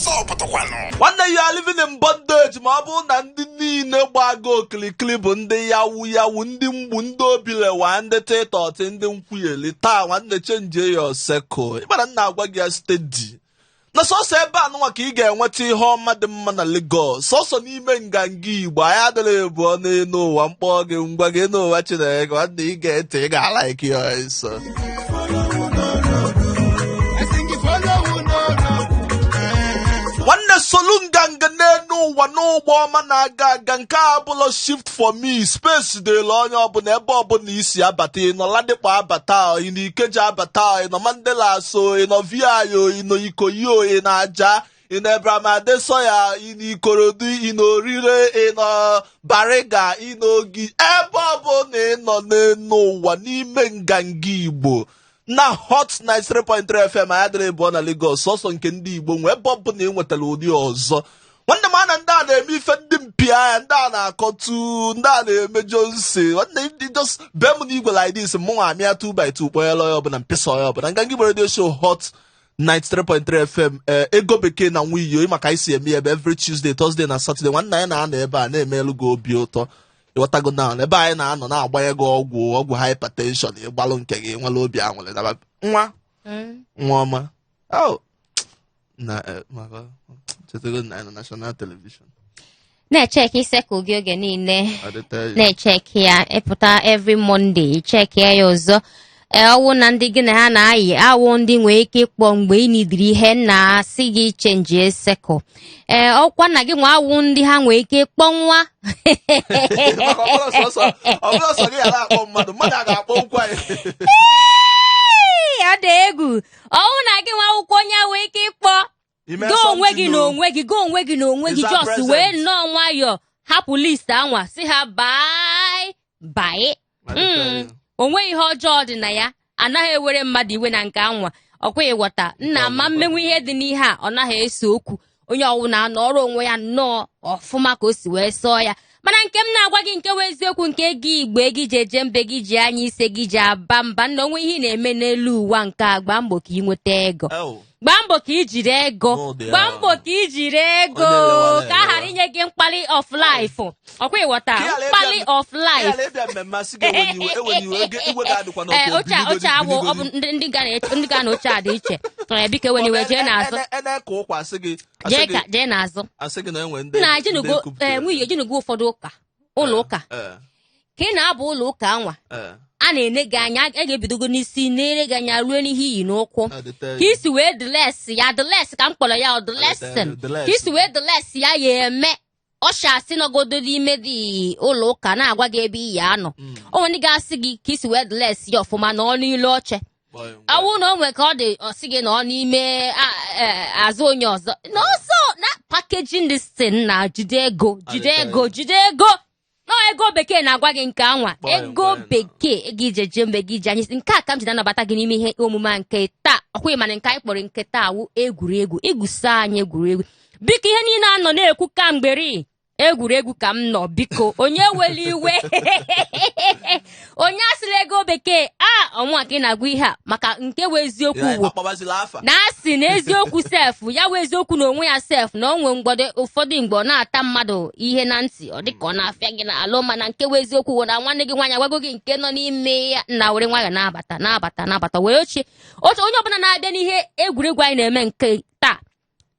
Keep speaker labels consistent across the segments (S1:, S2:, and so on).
S1: Ọsọ pụtakwanụ.
S2: Nwanne, you are living in bondage ma ọ bụrụ na ndị niile gbago okilikili bụ ndị yawu yawu, ndị mgbu, ndị obilewa, ndị tịtọtị, ndị nkwuyeli. Taa, nwanne, change your circle. Ịmara nna agwa gị ya steady na sọsọ ebe a nụnwa ka ị ga-enweta ihe ọma dị mma na Lagos, sọsọ n'ime Nganga Igbo. Anyị adịrị ebuọ n'elu ụwa. Mkpọ gị ngwa gị n'ụwa Chineke, nwanne, ị ga-ete, ị ga-a like ya ọsọ.
S1: I sing it follow who no road.
S2: Nwanne, solu nganga n'elu ụwa n'ụgbọ ọma na-aga aga. Nke a abụlọ shift for me. Space dịla onye ọbụla, ebe ọbụla isi abata. Ị nọ Ladipo abata, ị nọ Ikeja abata, ị nọ Mandela so, ị nọ VI, ị nọ Ikoyi, ị nọ Aja, ị nọ Abraham Adesoya, ị nọ Ikorodu, ị nọ Orire, ị nọ Bariga, ị nọ Ogi, ebe ọbụla ị nọ n'elu ụwa, n'ime Nganga Igbo na Hot 93.3 FM, anyị adịrị ịbụọ na Lagos, sọsọ nke ndị Igbo nwe. Ebe ọbụla ị nwetara ụdị ọzọ, nwanne m, ana ndị a na-eme ife ndị mpi anya, ndị a na-akọtu, ndị a na-emejọ nsi. Nwanne, ndị just bee m n'igwe like this, mụ nwa amịa 2 by 2, kpọnyela onye ọbụla, mpịsa onye ọbụla. Nganga Igbo Radio Show, Hot 93.3 FM. Ee, ego bekee na nwa iyo maka isi eme ebe every Tuesday, Thursday na Saturday. Nwanne, anyị na-anọ ebe a na-emelu gị obi ụtọ. Ịghọtago? Na ebe anyị na-anọ na-agbanye gị ọgwụ hypertension, ịgbalụ nke gị nwere obi aṅụrị na nwa nwa ọma. Oh, na maka chetago na anyị nọ national television.
S3: Na-echeki circle gị oge niile.
S2: I dey tell you.
S3: Na-echeki ya, ịpụta every Monday, cheki ya ọzọ. Ee, ọwụ na ndị gị na ha na-ayị awụ ndị nwee ike ịkpọ mgbe ị nidiri ihe na-asị gị change circle. Ee, ọkwa na gị nwa awụ ndị ha nwee ike ịkpọ nwa.
S2: Maka ọ bụrụ sọ gị ghara akpọ mmadụ, mmadụ a ga-akpọ okwu anyị.
S3: Ee, ọ dị egwu. Ọwụ na gị nwa akwụkwọ onye nwee ike ịkpọ
S2: Ime
S3: gị onwe gị
S2: something
S3: na
S2: o.
S3: onwe gị, gị onwe gị na onwe gị.
S2: Is that
S3: Just
S2: present?
S3: wee nnọọ nwayọọ hapụ list anwa, si ha bye bye.
S2: I dey tell you.
S3: O nweghị ihe ọjọọ dị na ya. Anaghị ewere mmadụ iwe na nke anwa ọkwa. Ịghọta nna ma mmenwu ihe dị n'ihe a, ọ naghị ese okwu. Onye ọwụna nọrọ onwe ya nnọọ ọfụma ka o si wee sọọ ya. Mana nke m na-agwa gị, nke wee eziokwu, nke ego Igbo gị ji eje mbe, gị ji anya ise, gị ji aba mba nna, onwe ihe ị na-eme n'elu ụwa nke a, gbaa mbọ ka ị nweta ego.
S2: Oh.
S3: Gbaa mbọ ka ị jiri ego.
S2: N'ụdị
S3: Gbaa
S2: ahụ.
S3: mbọ ka ị jiri ego
S2: Onye lewara
S3: ka a ghara
S2: elewa.
S3: inye gị mkpali of life. Ọkwa ịghọta?
S2: Ka ị ghara
S3: Mkpali of
S2: Ị
S3: life.
S2: ghara ịbịa mmemme asị gị ewe n'iwe, ewe n'iwe, iwe ga-adịkwa
S3: Ee,
S2: n'ọkụ.
S3: oche a, oche awụ ọ bụ ndị ga na oche a dị iche. Ee, biko, ewe n'iwe, jee n'azụ.
S2: Ene ka ụkwa asị gị asị
S3: Jee
S2: gị
S3: ka jee n'azụ.
S2: Asị gị na enwe ndị
S3: Nna,
S2: ndị
S3: ejinugo
S2: ekupụtara.
S3: ee, nwunye, ejinugo ụfọdụ ụka, ụlọ ụka ka ị na-aba ụlọ ụka anwa, a na-ene gị anya. A ga-ebidogo n'isi nere gị anya ruo n'ihe iyi n'ụkwụ.
S2: I dey tell
S3: Ka
S2: you.
S3: isi wee dress ya, dress ka m kpọrọ ya, ọ dressing.
S2: Dress.
S3: Ka isi wee dress ya, ya eme ọsha si nọgodo n'ime dị ụlọ ụka na-agwa gị ebe iyi anọ. O nwere ndị ga-asị gị ka isi wee dress ya ọfụma na ọ n'ilu oche.
S2: Boy, ngwa.
S3: Ọwụ na o nwere ka ọ dị, ọ sị gị na ọ n'ime azụ onye ọzọ na ọsọ na packaging this thing na jide ego, jide ego, jide ego. Nọ ego bekee na-agwa gị nke anwa.
S2: Kpọọ ya,
S3: Ego
S2: kpọọ ya na.
S3: bekee, ego ije jee mgbe gị ji anyị. Nke a ka m ji na-anabata gị n'ime ihe omume a nke taa. Ọkwa mana nke anyị kpọrọ nke taa wụ egwuregwu. Igwusa anyị egwuregwu, biko. Ihe niile a nọ na-ekwu kamgberi egwuregwu ka m nọ. Biko, onye weli iwe, onye asịla ego bekee a ọnwa ka ị na-agwa ihe a, maka nke wụ eziokwu
S2: Ya,
S3: wụ
S2: akpọbazila afa.
S3: Na asị na eziokwu sef ya wụ eziokwu na onwe ya sef, na o nwe mgbado ụfọdụ mgbe ọ na-ata mmadụ ihe na ntị, ọ dịka ọ na-afịa gị n'alụ. Mana nke wụ eziokwu wụ na nwanne gị nwaanyị agwago gị nke nọ n'ime ya na were nwayọọ na-abata, na-abata, na-abata, were oche oche. Onye ọbụla na-abịa n'ihe egwuregwu anyị na-eme nke taa,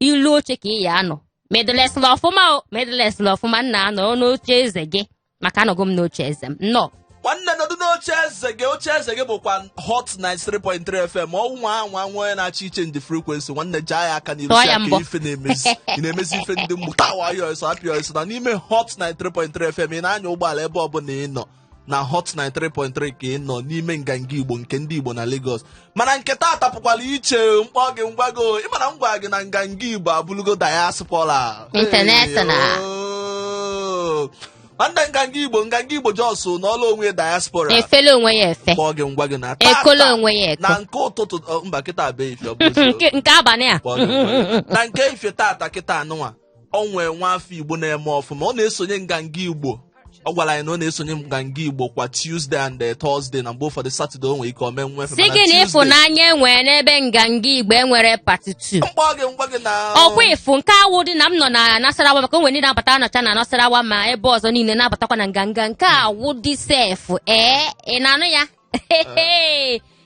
S3: ilu oche ka ị ya anọ medlesịla ọfụma o medlesịla ọfụma. Nna, anọ n'oche eze gị, maka anọgo m n'oche eze m. Nnọọ.
S2: Nwanne, nọdụ n'oche eze gị. Oche eze gị bụkwa Hot 93.3 FM. Ọnwụ nwa nwa nwa onye na-achọ i change frequency, nwanne, jaa ya aka n'iru.
S3: Tọọ
S2: si
S3: ya
S2: ya ka
S3: mbọ.
S2: ife na-emezi, ị na-emezi ife ndị mmụta wayo ọsọ, apịa ọsọ na n'ime Hot 93.3 FM. Ị na-anya ụgbọala, ebe ọbụla ị nọ na Hot 93.3 ka ị nọ n'ime Nganga Igbo nke ndị Igbo na Lagos. Mana nke taa pụkwara iche. Mkpọ gị ngwago, ịmana m gwa gị na Nganga Igbo abụrụgo diaspora.
S3: International.
S2: Hey, oh. Nwanne, Nganga Igbo, Nganga Igbo just n'ọlụ onwe diaspora.
S3: Efele onwe ya efe.
S2: Kpọọ gị ngwa gị na
S3: Ekolo
S2: tata
S3: onwe ya eko.
S2: Na nke ụtụtụ ọ, mba, kịta be ife ọ bụ eziokwu.
S3: Nke abalị a.
S2: Kpọọ gị ngwa gị. Na nke ife tata kịta anụnwa, ọ nwee nwa afọ Igbo na-eme ọfụma, ọ na-esonye Nganga Igbo. Ọ gwara anyị na ọ na-esonye Nganga Igbo kwa Tuesday and Thursday, na mgbe ụfọdụ Saturday o nwere ike o mee nwefe.
S3: Si gị na ịfụnanya enwere n'ebe Nganga Igbo enwere part 2.
S2: Mkpọ gị ngwa gị na
S3: Ọkwa ịfụ nke awụ dị na m nọ na Nasarawa, maka o nwere ndị na-abata anọcha na Nasarawa, ma ebe ọzọ niile na-abatakwa na nganga nke awụ dị sef. Ee, ị na-anụ ya?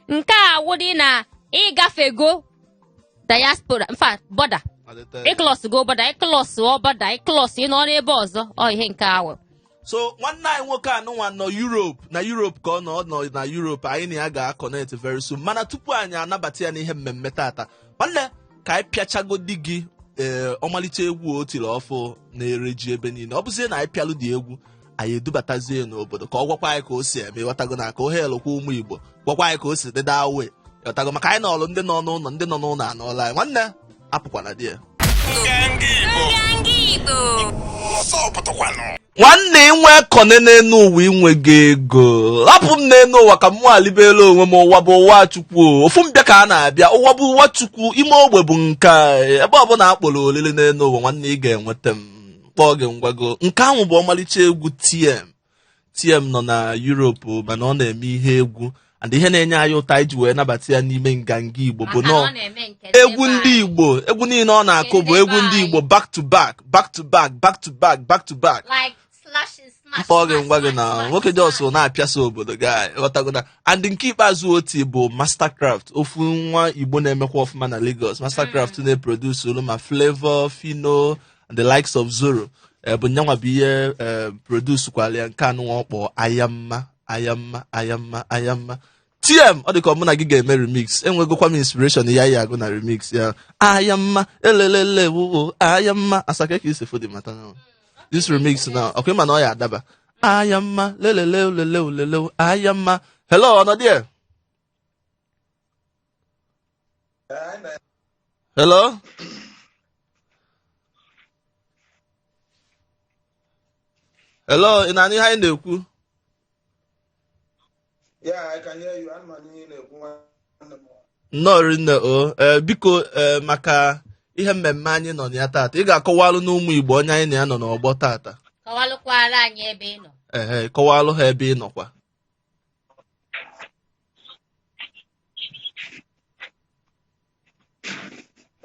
S3: Nke awụ dị na ịgafego diaspora, in fact border, ịcross go border, ịcross ọ border, ịcross ị nọ n'ebe ọzọ. Ọ ihe nke awụ.
S2: So nwanne anyị nwoke anụnwa nọ Europe, na Europe ka ọ nọ, ọ nọ na Europe. Anyị na ya ga-aconnect very soon, mana tupu anyị anabata ya n'ihe mmemme tata, nwanne, ka anyị pịachagodi gị ee ọmalịcha egwu o tiri ọfụ na-ere ji ebe niile. Ọ bụzie na anyị pịalụ dị egwu, anyị edubatazie n'obodo ka ọ gwakwa anyị ka o si eme, ịghọtago, na ka o helụkwa ụmụ Igbo, gwakwa anyị ka o si dị dawe, ịghọtago, maka anyị nọọlụ ndị nọ n'ụlọ, ndị nọ n'ụlọ anọọla anyị. Nwanne, apụkwana di ya.
S1: Nganga Igbo.
S3: Nganga Igbo.
S1: Ọsọ pụtakwanụ.
S2: Nwanne, inwe kọne n'elu ụwa, inwego ego. Hapụ m n'elu ụwa ka mụ alibelu onwe m. Ụwa bụ ụwa Chukwu o. Ofu mbịa ka a na-abịa. Ụwa bụ ụwa Chukwu. Ime ogbe bụ nke a. Ebe ọbụla a kpọrọ olili n'elu ụwa, nwanne, ị ga-enweta m. Kpọọ gị ngwago. Nke ahụ bụ ọmalịcha egwu TM. TM nọ na Europe, mana ọ na-eme ihe egwu, and ihe na-enye anyị ụtọ anyị ji wee nabata ya n'ime Nganga Igbo bụ
S3: Maka na
S2: nọọ
S3: ọ na-eme nke ndị
S2: egwu
S3: be
S2: ndị
S3: anyị.
S2: Igbo. Egwu niile ọ na-akụ bụ
S3: Nke ndị
S2: egwu
S3: be
S2: ndị
S3: anyị.
S2: Igbo, back to back, back to back, back to back, back to back.
S3: Like slash smash.
S2: Mkpọ gị
S3: smash,
S2: ngwa gị
S3: smash,
S2: na
S3: smash,
S2: nwoke
S3: smash.
S2: jos na-apịasa obodo gị, ghọtago na. And nke ikpeazụ oti bụ Mastercraft, ofu nwa Igbo na-emekwa ọfụma na Lagos. Mastercraft na-eproduce olu ma Flavour, Phyno and the likes of Zoro. Bụ nyanwa bụ ihe produce kwala ya nke anụnwa ọkpọ Ayamma, Ayamma, Ayamma, Ayamma. TM, ọ dị ka ọ mụ na gị ga-eme remix. Enwegokwa m inspiration ya ya agụ na remix ya. Ayamma elelele wuwo ayamma asake ka isi fo dị mata now. This remix now, okay, mana ọ ya adaba. Ayamma lelele lele lele ayamma. Hello, ọ nọ there? Hello, hello, ị na-anụ ihe anyị na-ekwu?
S4: Yeah, I can hear you. Ana m anụ ihe ị na-ekwu, nwanne m.
S2: Nnọọ rinne o. Ee, biko, ee, maka ihe mmemme anyị nọ na ya tata, ị ga-akọwalụ n'ụmụ Igbo onye anyị na ya nọ n'ọgbọ tata.
S3: Kọwalụkwara anyị ebe ị nọ.
S2: Ehe, kọwalụ ha ebe ị nọkwa.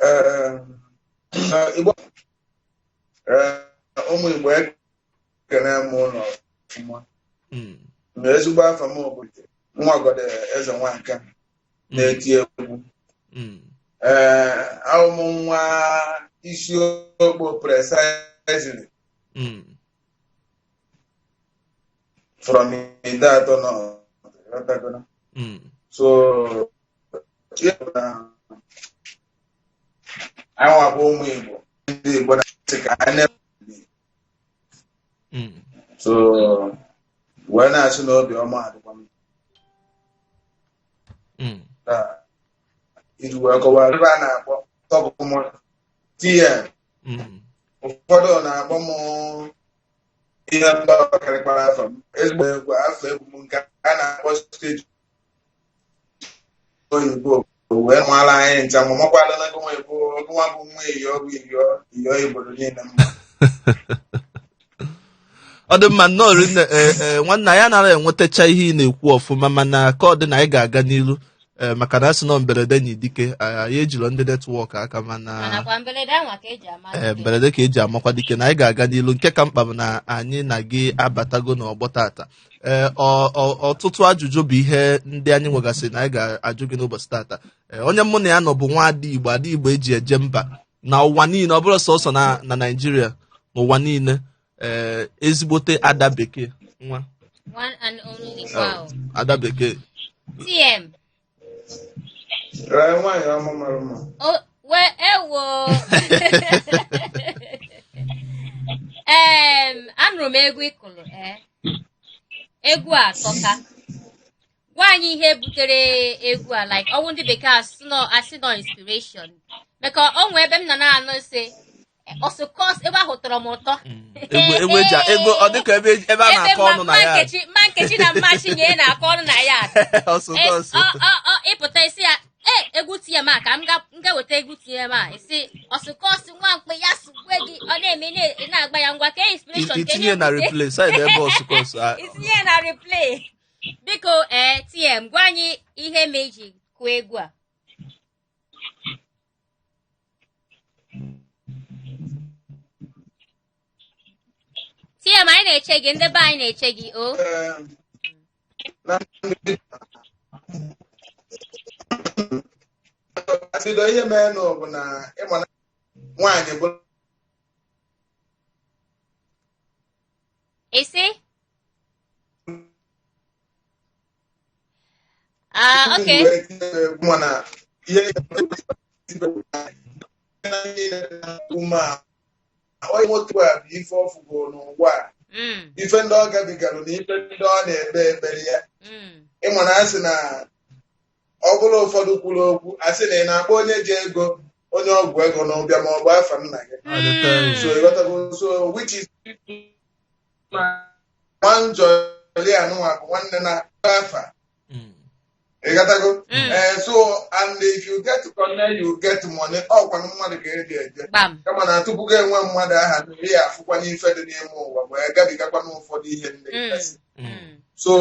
S4: Ee, Igbo, ee, ụmụ Igbo, ekene m ụlọ ọfụma. Na ezigbo afọ m bụ Nwagode Eze Nwanka na-eti egwu. Ee, ahụ m nwa Isiokpo, precisely from Ideato North. Ghọtagoro? So ihe bụ na anyị nwa bụ ụmụ Igbo, ndị Igbo na-asị ka anyị na so wee na-asị na obi ọma adịkwa m taa iji wee kọwaa ebe a na-akpọ tọgụmụ TM. Ụfọdụ na-akpọ m ihe ndị ọkarịkwara afọ m. Ezigbo egwu afọ egwu m nke a na-akpọ stage oyibo wee mara anyị ncha, ma makwala na gụnwa bụ gụnwa bụ nwa iyo bụ iyo iyo Igbo niile mma.
S2: Ọ dị mma, nnọọ rinne. Ee ee, nwanne, anyị anaghị enwetacha ihe ị na-ekwu ọfụma, mana ka ọ dị na anyị ga-aga n'ilu, ee, maka na asị nọ mberede na idike, anyị ejiro ndị network aka, mana
S3: Mana kwa mberede anwa ka eji ama
S2: ee,
S3: dike.
S2: Mberede ka eji amakwa dike. Na anyị ga-aga n'ilu. Nke ka mkpa bụ na anyị na gị abatago n'ọgbọ tata. Ee, ọtụtụ ajụjụ bụ ihe ndị anyị nwegasịrị na anyị ga-ajụ gị n'ụbọchị tata. Ee, onye mụ na ya nọ bụ nwa ada Igbo, ada Igbo eji eje mba na ụwa niile, ọ bụrụ sọsọ na Naịjirịa, n'ụwa niile. Ee, ezigbote ada bekee nwa.
S3: One and only. Wow.
S2: Ada bekee.
S3: TM.
S4: Ee, nwaanyị ọma mara mma.
S3: O, we ewo. Anụrụ m egwu ịkụlụ, ee. Egwu a atọka. Gwa anyị ihe butere egwu a, like ọnwụ ndị bekee asị nọ inspiration. Maka o nwee ebe m nọ na-anụ sị ọsụkọs, ebe ahụ tọrọ m ụtọ.
S2: Egwu eji ego, ọ dịka ebe a na-akọ ọnụ na
S3: mma
S2: ya.
S3: Nkechi, mma Nkechi na mma Chinye na-akọ ọnụ na ya.
S2: Ọsụkọsụ.
S3: Ịpụta isi ya. E egwu TM a ka m ga weta egwu TM a, ị sị ọsụkọsụ nwa mkpe ya sụgbe gị, ọ na-eme ị na-agba ya ngwa ka inspiration ka
S2: Itinye na replay side ebe ọsụkọsụ a.
S3: Itinye na replay. Biko, ee, TM, gwa anyị ihe mee iji kụọ egwu a. TM, anyị na-eche gị, ndị be anyị na-eche gị o.
S4: Ee, na mbido ihe mere bụ na ịma na nwaanyị bụ
S3: Ị sị? Ah, okay.
S4: Mana ihe ume a onye nwoke a bụ ife ọ fụgo n'ụwa a, ife ndị ọ gabigara na ife ndị ọ na-ekpe ekpere ya. Ịma na asị na ọ bụrụ ụfọdụ kwuru okwu, asị na ị na-akpọ onye ji ego onye ọgwụ ego na ụbịa ma ọ bụ afa nna gị. So ịghọtago, so which is nwanjọli anụnwa bụ nwanne na afa. Ịghọtago? Ee, so and if you get connect, you get money. Ọkwanụ mmadụ ka eji eje.
S3: Gbam.
S4: Kama na tupu gị enwe mmadụ aha, ị ya afụkwa n'ife dị n'ime ụwa wee gabigakwa n'ụfọdụ ihe ndị gasị. So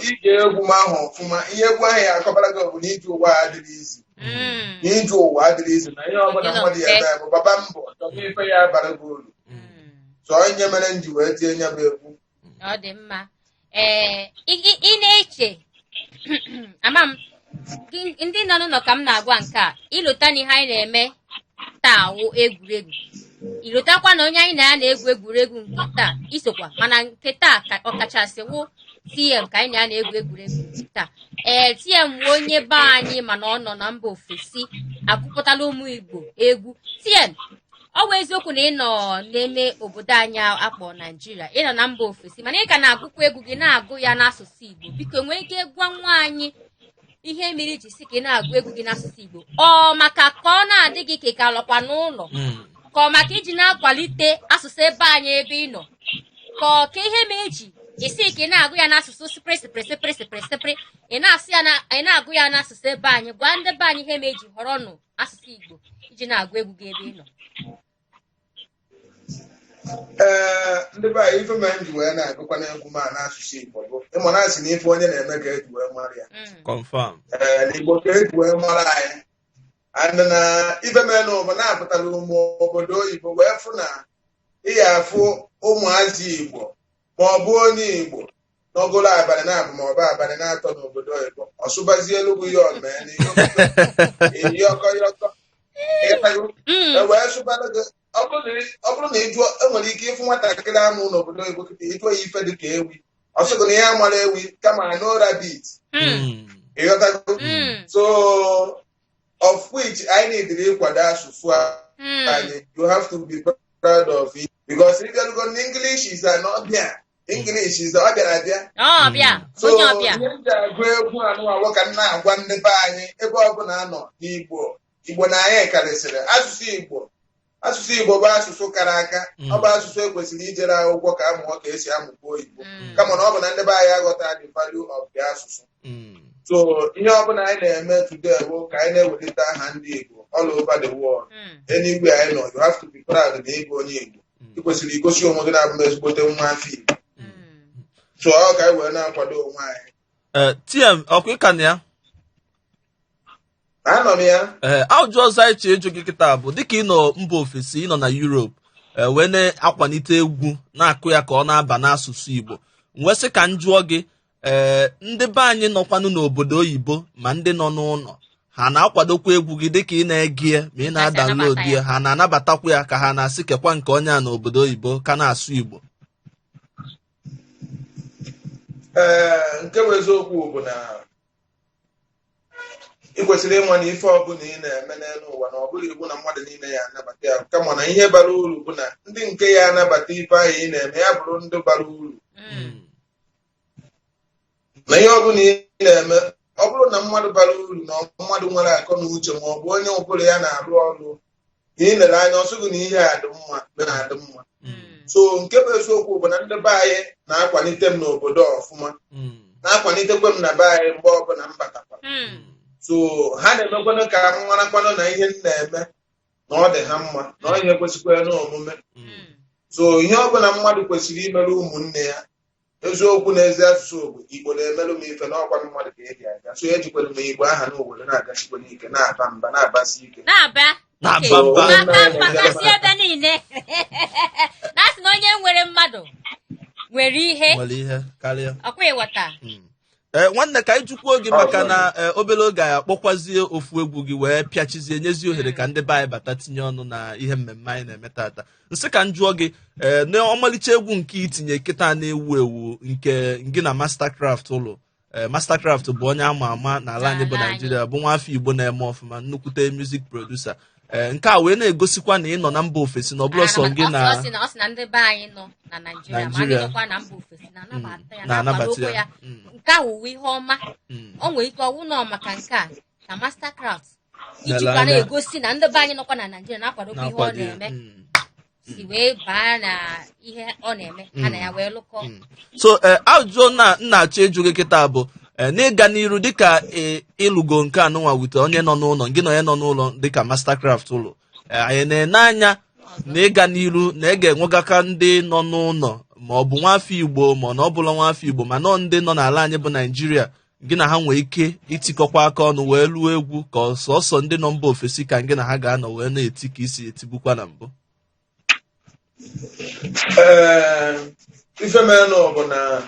S4: ige egwu m ahụ ọfụma, ihe egwu ahụ ya akọbara gị bụ na ije ụwa adịrị izi, na ije ụwa adịrị izi, na ihe ọbụla
S3: Ịnọ
S4: mmadụ ya
S3: mfe.
S4: eme bụ baba mbọ chọba ife ya bara gị uru. So onye mere m ji wee tie nye bụ egwu.
S3: Ọ dị mma. Ee, ị na-eche ama m ndị nọ n'ụlọ ka m na-agwa nke a, ịlụta na ihe anyị na-eme taa wụ egwuregwu, ịlụtakwa na onye anyị na ya na-egwu egwuregwu nke taa isokwa, mana nke taa ka ọkachasị wụ TM ka anyị na ya na-egwu egwuregwu nke taa. Ee, TM wụ onye be anyị, mana ọ nọ na mba ofesi agụpụtala ụmụ Igbo egwu. TM, ọ bụ eziokwu na ị nọ n'eme obodo anyị akpọ Naijiria, ị nọ na mba ofesi, mana ị ka na-agụkwa egwu gị, na-agụ ya n'asụsụ Igbo. Biko, nwee ike gwa nwa anyị ihe mere iji si ka ị na-agụ egwu gị n'asụsụ Igbo? Ọ maka ka ọ na-adị gị ka ị ka lọkwa n'ụlọ, ka ọ maka iji na-akwalite asụsụ ebe anyị ebe ị nọ, ka ọ ka ihe mere iji isi ka ị na-agụ ya n'asụsụ sịpịrị sịpịrị sịpịrị sịpịrị sịpịrị, ị na-asụ ya na ị na-agụ ya n'asụsụ ebe anyị? Gwa ndị be anyị ihe mere iji họrọ nụ asụsụ Igbo iji na-agụ egwu gị ebe ị nọ.
S4: Ee, ndị be anyị, ife mere m ji wee na-agụkwa n'egwu m a n'asụsụ Igbo bụ ịma na asị na ife onye na-eme ka eji wee mara ya.
S2: Confirm.
S4: Ee, na Igbo ka eji wee mara anyị, and na ife mere na ụbụ na-apụtara ụmụ obodo oyibo wee fụ na ị ya afụ ụmụazị Igbo ma ọ bụ onye Igbo n'ogolo abalị na-abụ ma ọ bụ abalị na-atọ n'obodo oyibo, ọ sụbazie elu ya omee na yọkọ yọkọ. E wee sụbara gị. Ọ bụrụ na ịjụọ, enwere ike ịfụ nwatakịrị amụ n'obodo oyibo kịta, ịjụọ ya ife dị ka ewi, ọ sịgụ na ya mara ewi kama no rabbit. Ịghọtago? So of which anyị need ịkwado asụsụ anyị. You have to be proud of it because if you go English is an ọbịa, English is ọ bịara abịa.
S3: Ọbịa.
S4: So
S3: Onye ọbịa.
S4: ihe m ji agụ egwu anụmanụ ka m na-agwa ndị be anyị ebe ọbụla nọ n'Igbo, Igbo na anyị karịsịrị asụsụ Igbo. Asụsụ Igbo bụ asụsụ kara aka. Ọ bụ asụsụ ekwesịrị ijere akwụkwọ ka amụọ ka esi amụkwa oyibo, kama na ọ bụ na ndị be anyị aghọta the value of the asụsụ. So ihe ọbụla anyị na-eme today bụ ka anyị na-ewelite aha ndị Igbo all over the world. Anywhere anyị nọ, you have to be proud na ịbụ onye Igbo. Ị kwesịrị igosi onwe gị na-abụ m ezigbote nwa afọ Igbo. So ọ ka anyị wee na-akwado onwe anyị.
S2: Ee, TM, ọkwa ịka na ya?
S4: Anọ m ya.
S2: Ee, ajụjụ ọzọ anyị chọrọ ịjụ gị kịta bụ, dịka ị nọ mba ofesi, ị nọ na Europe, ee, wee na-akwalite egwu, na-akụ ya ka ọ na-aba n'asụsụ Igbo, m wee sị ka m jụọ gị, ee, ndị be anyị nọkwanụ n'obodo oyibo ma ndị nọ n'ụlọ, ha na-akwadokwa egwu gị dịka ị na-ege ya ma ị na-adownload ya? Ha na-anabatakwa ya, ka ha na-asị kekwa nke onye a n'obodo oyibo ka na-asụ Igbo?
S4: Ee, nke bụ eziokwu bụ na ị kwesịrị ịma na ife ọbụla ị na-eme n'elu ụwa, na ọ bụrụ iwu na mmadụ niile ya anabata ya, kama na ihe bara uru bụ na ndị nke ya anabata ife ahụ ị na-eme ya bụrụ ndị bara uru. Na ihe ọbụla ị na-eme, ọ bụrụ na mmadụ bara uru na mmadụ nwere akọ na uche ma ọ bụ onye ụbụrụ ya na-arụ ọrụ na ị lere anya, ọsụ gị na ihe a dị mma na-adị mma. So nke bụ eziokwu bụ na ndị be anyị na-akwalite m n'obodo ọfụma, na-akwalitekwa m na be anyị mgbe ọbụla m batakwara. So ha na-emekwanụ ka m marakwanụ na ihe m na-eme na ọ dị ha mma, na ọ ihe kwesịkwara n'omume. So ihe ọbụla mmadụ kwesịrị imere ụmụnne ya, eziokwu na ezi asụsụ bụ Igbo na-emerụ m ife na ọkwa mmadụ ka eji aga. So ejikwara m Igbo aha na Owerri na-agasikwa n'ike, na-aba mba, na-abasi ike.
S3: Na-aba.
S2: Na-aba mba.
S3: Na-aba mba kasị ebe niile. Na-asị na onye nwere mmadụ nwere ihe.
S2: Nwere ihe karịa.
S3: Ọkwa ịghọta.
S2: Ee, nwanne, ka anyị jukwuo gị maka na obere oge anyị akpọkwazie ofu egwu gị wee pịachizie, nyezie ohere ka ndị be anyị bata tinye ọnụ na ihe mmemme anyị na-eme tata. Nsị ka m jụọ gị, ee, na ọmalịcha egwu nke itinye kịta na-ewu ewu nke gị na Mastercraft ụlọ, ee, Mastercraft bụ onye ama ama n'ala anyị bụ
S3: N'ala anyị.
S2: Naijiria, bụ nwa afọ Igbo na-eme ọfụma, nnukwute music producer, ee, nke a wee na-egosikwa na ị nọ na mba ofesi na ọ bụrụ sọ gị na
S3: Ọ sị na ndị be anyị nọ na Naịjirịa, ma ndị
S2: Naịjirịa.
S3: nọkwa na mba ofesi na-anabata ya,
S2: na-anabata
S3: na-akwadokwa
S2: ya.
S3: ya. Nke a wụwa ihe ọma. O nwere ike ọwụ nọ maka nke a ka Mastercraft
S2: Lele
S3: ijikwa
S2: anya.
S3: na-egosi na ndị be anyị nọkwa na Naịjirịa na-akwadokwa ihe ọ
S2: Na-akwado ya.
S3: na-eme, si wee baa na ihe ọ na-eme, ha na ya wee lụkọ.
S2: So ee, ajụjụ na m na-achọ ịjụ gị kịta bụ, ee, n'ịga n'iru dịka ịlụgo nke anụnwa wute onye nọ n'ụlọ gị na onye nọ n'ụlọ dịka Mastercraft ụlọ, ee, anyị na-ene anya na ịga n'iru na ị ga-enwegaka ndị nọ n'ụlọ, ma ọ bụ nwafọ Igbo ma ọ na ọ bụla nwafọ Igbo, ma nọ ndị nọ n'ala anyị bụ Naijiria, gị na ha nwee ike itikọkwa aka ọnụ wee lụọ egwu, ka ọsọsọ ndị nọ mba ofesi ka gị na ha ga-anọ wee na-eti ka isi etibukwa na mbụ?
S4: Ee, ife merenụ bụ na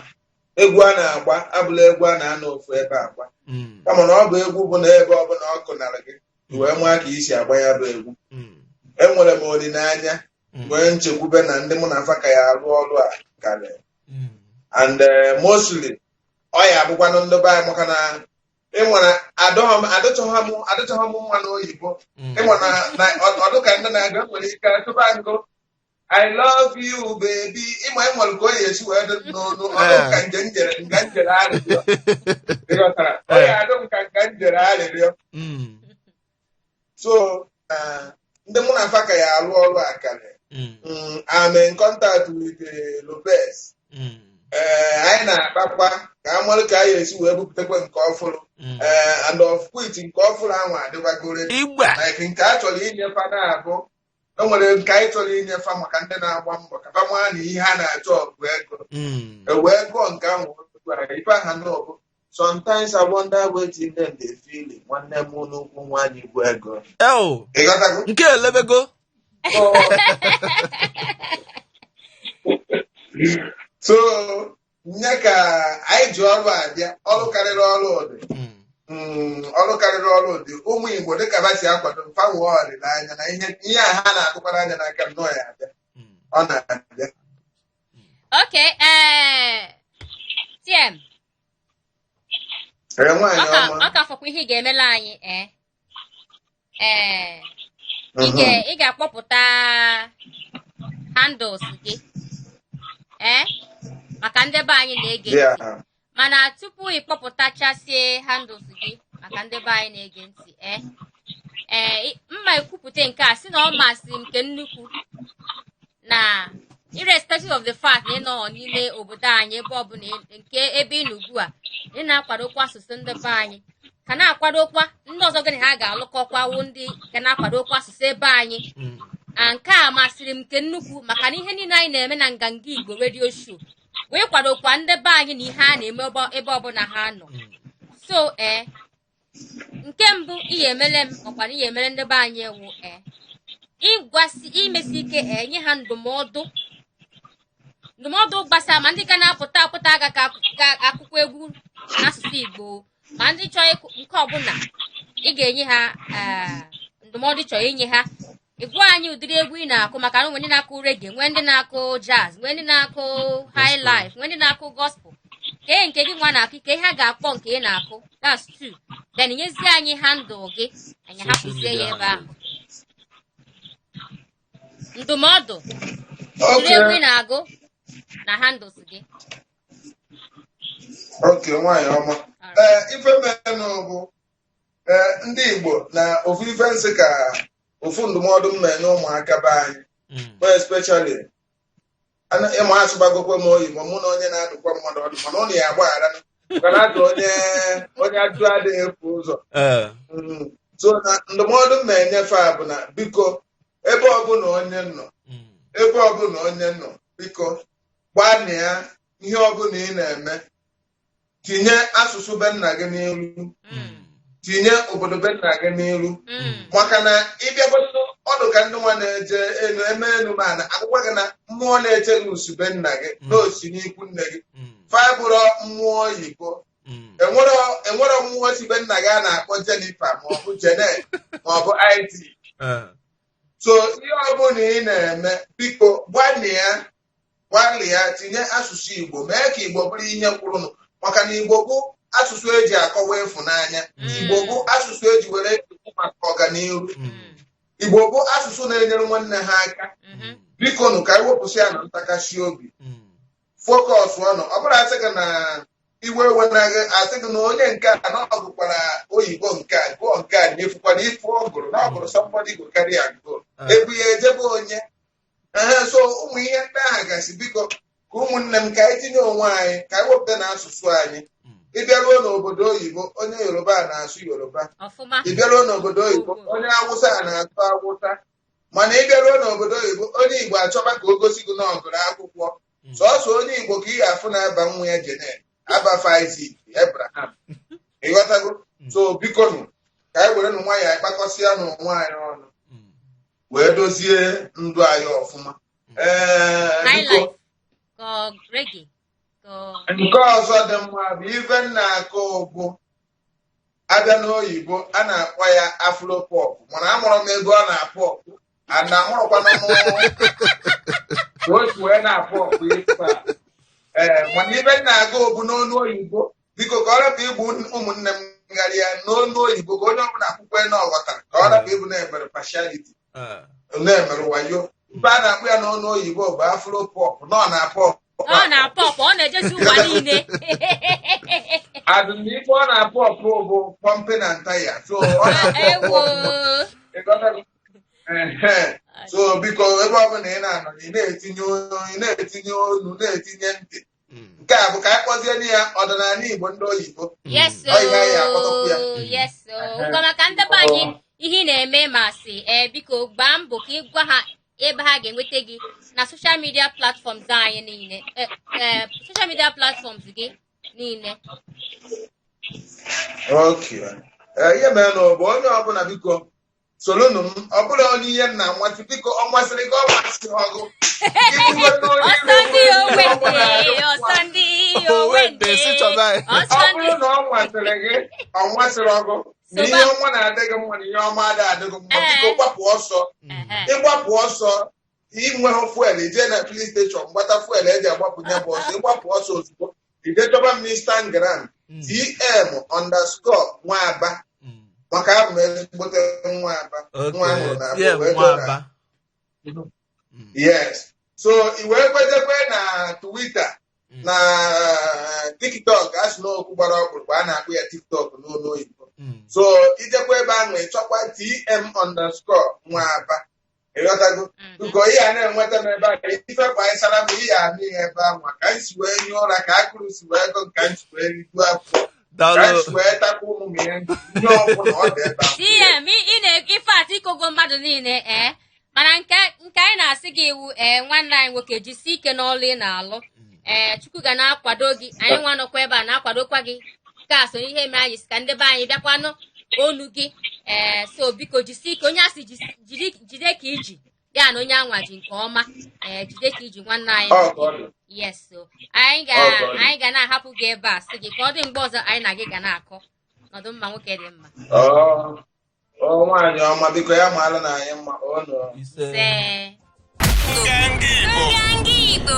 S4: egwu a na-agba abụla egwu a na-anọ ofu ebe agba, kama na ọ bụ egwu bụ na ebe ọbụla ọ kụnara gị, i wee maa ka isi agba ya bụ egwu. Enwere m olileanya, nwee nchekwube na ndị mụ na afa ka ya arụ ọrụ a karịrị, and mostly ọ ya abụkwanụ ndị be anyị, maka na ịnwere adọchọghị m mma n'oyibo. Ịnwe na ọdụ ka ndị na-aga nwere ike atụba ngụ "I love you, baby". Ịma ịnwere ka o ya esi wee dị n'onu ọdụ ka nje njere nga njere arịrịọ. Ịghọtara? Ọ ya adụ m ka nga njere arịrịọ. So ndị mụ na afa ka ya arụ ọrụ a karịrị. I'm in contact with Lopez. Ee, anyị na-akpakwa ka a mara ka anyị esi wee bupụtakwa nke ọfụrụ. Ee, and of which nke ọfụrụ ahụ adịwagoro
S2: Igbe.
S4: like nke a chọrọ inyefa na-abụ, e nwere nke anyị chọrọ inyefa maka ndị na-agba mbọ ka fa maa na ihe a na-achọ bụ ego. E wee gụọ nke ahụ otu a, ife aha na ọ bụ "Sometimes I wonder wetin dem dey feel", nwanne m n'ukwu nwaanyị bụ ego.
S2: Eo.
S4: Ịghọtago?
S2: Nke elebego.
S4: So nye ka anyị ji ọrụ abịa, ọrụ karịrị ọrụ dị. Ọrụ karịrị ọrụ dị. Ụmụ Igbo, dịka ba si akwado mfa, nwee olileanya na ihe ihe a ha na-atụkwara anya n'aka m nọọ ya abịa. Ọ na-abịa.
S3: Okay, ee, TM.
S4: Ee, nwaanyị
S3: ọ ka
S4: ọma.
S3: Ọ ka fọkwa ihe ị ga-emela anyị, ee, ị ga-akpọpụta handles gị, ee, maka ndị be anyị na-ege ntị. Mana tupu ị kpọpụtachasie handles gị maka ndị be anyị na-ege ntị, ee, mma ekwupụta nke a sị na ọ masịrị m nke nnukwu na irrespective of the fact na ị nọ n'ime obodo anyị, ebe ọbụla nke ebe ị nọ ugbu a, ị na-akwadokwa asụsụ ndị be anyị, ka na-akwadokwa ndị ọzọ gị na ha ga-alụkọkwa wụ ndị ga na-akwadokwa asụsụ ebe anyị. A nke a masịrị m nke nnukwu maka na ihe niile anyị na-eme na Nganga Igbo Radio Show wee kwadokwa ndị be anyị na ihe a na-eme ebe ọbụla ha nọ. So ee, nke mbụ ihe emele m ọkwa na ihe emele ndị be anyị ewu, ee, ịgwasị imesi ike, ee, nye ha ndụmọdụ gbasara ma ndị ga na-apụta apụta aga ka ga-akụkwa egwu n'asụsụ Igbo, ma ndị chọọ ịkụ nke ọbụla ị ga-enye ha, ee, ndụmọdụ ị chọrọ inye ha. Ị gwa anyị ụdịrị egwu ị na-akụ, maka na nwee ndị na-akụ reggae, nwee ndị na-akụ jazz, nwee ndị na-akụ high life, nwee ndị na-akụ gospel. Kee nke gị nwa na-akụ, ka ihe a ga-akpọ nke ị na-akụ? That's two. Then nyezie anyị handle gị, anyị
S2: Social
S3: hapụzie ya
S2: media
S3: ebe ahụ. Ndụmọdụ, ụdịrị egwu ị na-agụ na handles gị.
S4: Okay, nwaanyị ọma. Ee, ife menụ bụ, ee, ndị Igbo na ofu ife nsị ka ofu ndụmọdụ m na-enye ụmụaka be anyị, more especially ịma asụgbagokwe m oyibo, mụ na onye na-adụkwa mmadụ ọdụ, mana ụnụ ya agbaghara. Maka na atụ onye onye ajụ adịghị efu ụzọ. So na ndụmọdụ m na-enyefe a bụ na biko, ebe ọbụla onye nọ, ebe ọbụla onye nọ, biko gbanịa ihe ọbụla ị na-eme, tinye asụsụ be nna gị n'iru, tinye obodo be nna gị n'iru, maka na ịbịagodo ọdụ ka ndị nwa na-eje elu eme elu, ma na akwụkwọ gị na mmụọ na-eche gị usu be nna gị na osi n'ikwu nne gị fabụrọ mmụọ oyibo. Enwero mmụọ si be nna gị a na-akpọ Jennifer maọbụ Janet maọbụ Isaac. So ihe ọbụla ị na-eme, biko gbalịa, gbalịa tinye asụsụ Igbo, mee ka Igbo bụrụ ihe kwurụnụ, maka na Igbo bụ asụsụ eji akọwa ịfụnanya. Igbo bụ asụsụ eji were ekwu maka ọganihu. Igbo bụ asụsụ na-enyere nwanne ha aka. Biko nụ, ka anyị wepụsị ya na ntakasị obi. Focus ọnụ. Ọ bụrụ asị gị na iwe wenaghị, asị gị na onye nke a na ọ gụkwara oyibo, nke a gụọ nke a, nyefukwara ife ọ gụrụ na ọ gụrụ, somebody go carry am go. Ebu ya ejebe onye ehe. So ụmụ ihe ndị ahụ gasị, biko, ka ụmụnne m, ka anyị tinye onwe anyị, ka anyị wepụta na asụsụ anyị. Ịbịaruo n'obodo oyibo, onye Yoruba na-asụ Yoruba
S3: ọfụma.
S4: Ịbịaruo n'obodo oyibo, onye Awụsa na-asụ Awụsa. Mana ịbịaruo n'obodo oyibo, onye Igbo achọba ka o gosi gị na ọ gụrụ akwụkwọ. Sọọsọ onye Igbo ka ị ga-afụ na-aba nwa ya Janet, abafa Isaac, Abraham. Ịghọtago? So biko nụ, ka anyị were nụ nwayọọ, anyị kpakọsịa n'onwe anyị ọnụ wee dozie ndụ anyị ọfụma. Ee, biko.
S3: Highlife ka ọ reggae ka ọ
S4: Nke ọzọ dị mma bụ ife m na-akụ bụ abịa n'oyibo a na-akpọ ya afropop, mana amụrụ m ego ọ na-apọp ana amụrụkwana m ka o si wee na-apọpụ ife a. Ee, mana ife m na-agụ bụ n'onu oyibo. Biko, ka ọ rapụ igbu ụmụnne m gharịa n'onu oyibo, ka onye ọbụla akwụkwọ na ọ ghọtara, ka ọ rapụ ịbụ na-emere partiality, na-emere wayo. Ife a na-akpọ ya n'onu oyibo bụ afropop nọ na-apọp.
S3: Ọ na-apọpụ, ọ na-ejezi ụwa niile.
S4: Adịnife ọ na-apọpụ bụ pumping and tire, so ọ na-apọpụ
S3: Ewo.
S4: ọfụma. Ịghọtago? Ehe. So biko, ebe ọbụla ị na-anọ, ị na-etinye olu, ị na-etinye olu, na-etinye ntị. Nke a bụ ka anyị kpọzie ya ọdịnala Igbo ndị oyibo.
S3: Yes.
S4: Ọ ihe anyị akpọtọkwu ya.
S3: O yes, o ngwa, maka ndebe anyị, ihe ị na-eme masị. Ee, biko gbaa mbọ ka ị gwa ha ebe ha ga-enweta gị na social media platforms anyị niile, social media platforms gị niile.
S4: Okay. Ee, ihe mere na ọ bụ onye ọbụla, biko solunu m. Ọ bụla onye ihe m na-amasị, biko, ọ masịrị gị, ọ masịrị ọgụ.
S3: Ọsọ ndị Owende, ọsọ ndị Owende.
S2: Si chọba anyị.
S3: Ọsọ
S4: Ọ
S3: ndị
S4: bụrụ na ọ masịrị gị, ọ masịrị ọgụ na ihe
S3: Soba.
S4: ọma na-adị gị mma na ihe ọma adịghị adị gị mma, biko gbapụ ọsọ. Ịgbapụ ọsọ, inweghị fuel, ije na filling station gbata fuel eji agbapụ ya bụ ọsọ. Ịgbapụ ọsọ ozugbo, ije chọba m n'Instagram, TM_nwaba, maka abụ m ezigbote nwa Aba, nwa ahụrụ na Aba
S2: TM
S4: wee too na
S2: Nwaba.
S4: Yes, so i wee kwejekwe na Twitter na TikTok, a sị na okwu gbara ọkpụrụkpụ, a na-akpụ ya TikTok n'olu oyibo. So ijekwa ebe ahụ, ịchọkwa TM_nwaba. Ịghọtago? Biko, ihe a na-enweta m ebe a, ife gbanyesara m ihe anụ ihe ebe ahụ, ka m si wee nye ụra, ka akụrụ si wee gụ, ka m si wee rijuo afọ, ka m
S2: Daalụ.
S4: si wee takwa ụmụ m ihe, ihe ọbụla ọ dị ebe ahụ.
S3: TM, ị na ife atụ ikogo mmadụ niile. Ee, mana nke anyị na-asị gị iwu, ee, nwanne anyị nwoke, jisie ike n'ọlụ ị na-alụ. Ee, Chukwu ga na-akwado gị. Anyị nwa nọkwa ebe a na-akwadokwa gị. Nke a so ihe mere anyị si ka ndebe anyị bịakwanụ onu gị. Ee, so biko jisie ike. Onye asị jide ka iji ya na onye anwa ji nke ọma. Ee, jide ka iji, nwanne anyị
S4: Ọ ka ọ
S3: nwoke.
S4: dị.
S3: Yes, so anyị ga
S4: Ọ ka ọ dị.
S3: anyị ga na-ahapụ gị ebe a, sị gị ka ọ dị mgbe ọzọ anyị na gị ga na-akọ. Nọdụ mma, nwoke dị mma.
S4: Ọ nwaanyị ọma, biko, ya maala na anyị mma ọ nọ.
S2: Ise.
S3: Ise.
S1: Nganga Igbo.
S3: Nganga Igbo.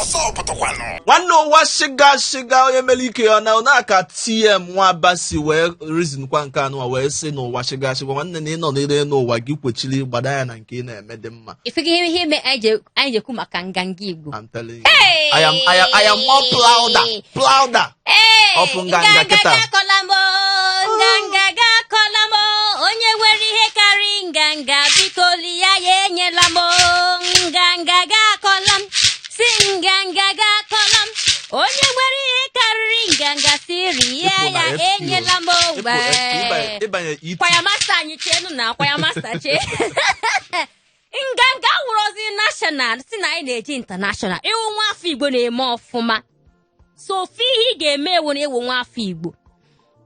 S1: Ọsọ pụtakwanụ.
S2: Nwanne, ụwa shiga shiga, onye mere ike ya na na ka TM Nwaba si wee reason kwa nke anụ a wee sị n'ụwa shiga shiga. Nwanne, na ị nọ n'ire n'ụwa gị, kwechiri gbada ya na nke ị na-eme dị mma.
S3: Ifego ihe ime anyị ji ekwu maka nganga Igbo?
S2: I'm telling you. I am more prouder
S3: Ee,
S2: of nganga kịta.
S3: Gakọla m o, nganga gakọla m o. Onye nwere ihe karị nganga, biko li ya, ya enyela m o. Nganga gakọla m, si nganga gakọla m. Onye nwere ihe karịrị nganga.
S2: Ịbanye ET.
S3: Kwaya master anyị cheenụ na kwaya master chee. Nganga wụrọzi national si na anyị na-eje international. Ịwụ nwa afọ Igbo na-eme ọfụma. So ofu ihe ị ga-eme ewu na ịwụ nwa afọ Igbo.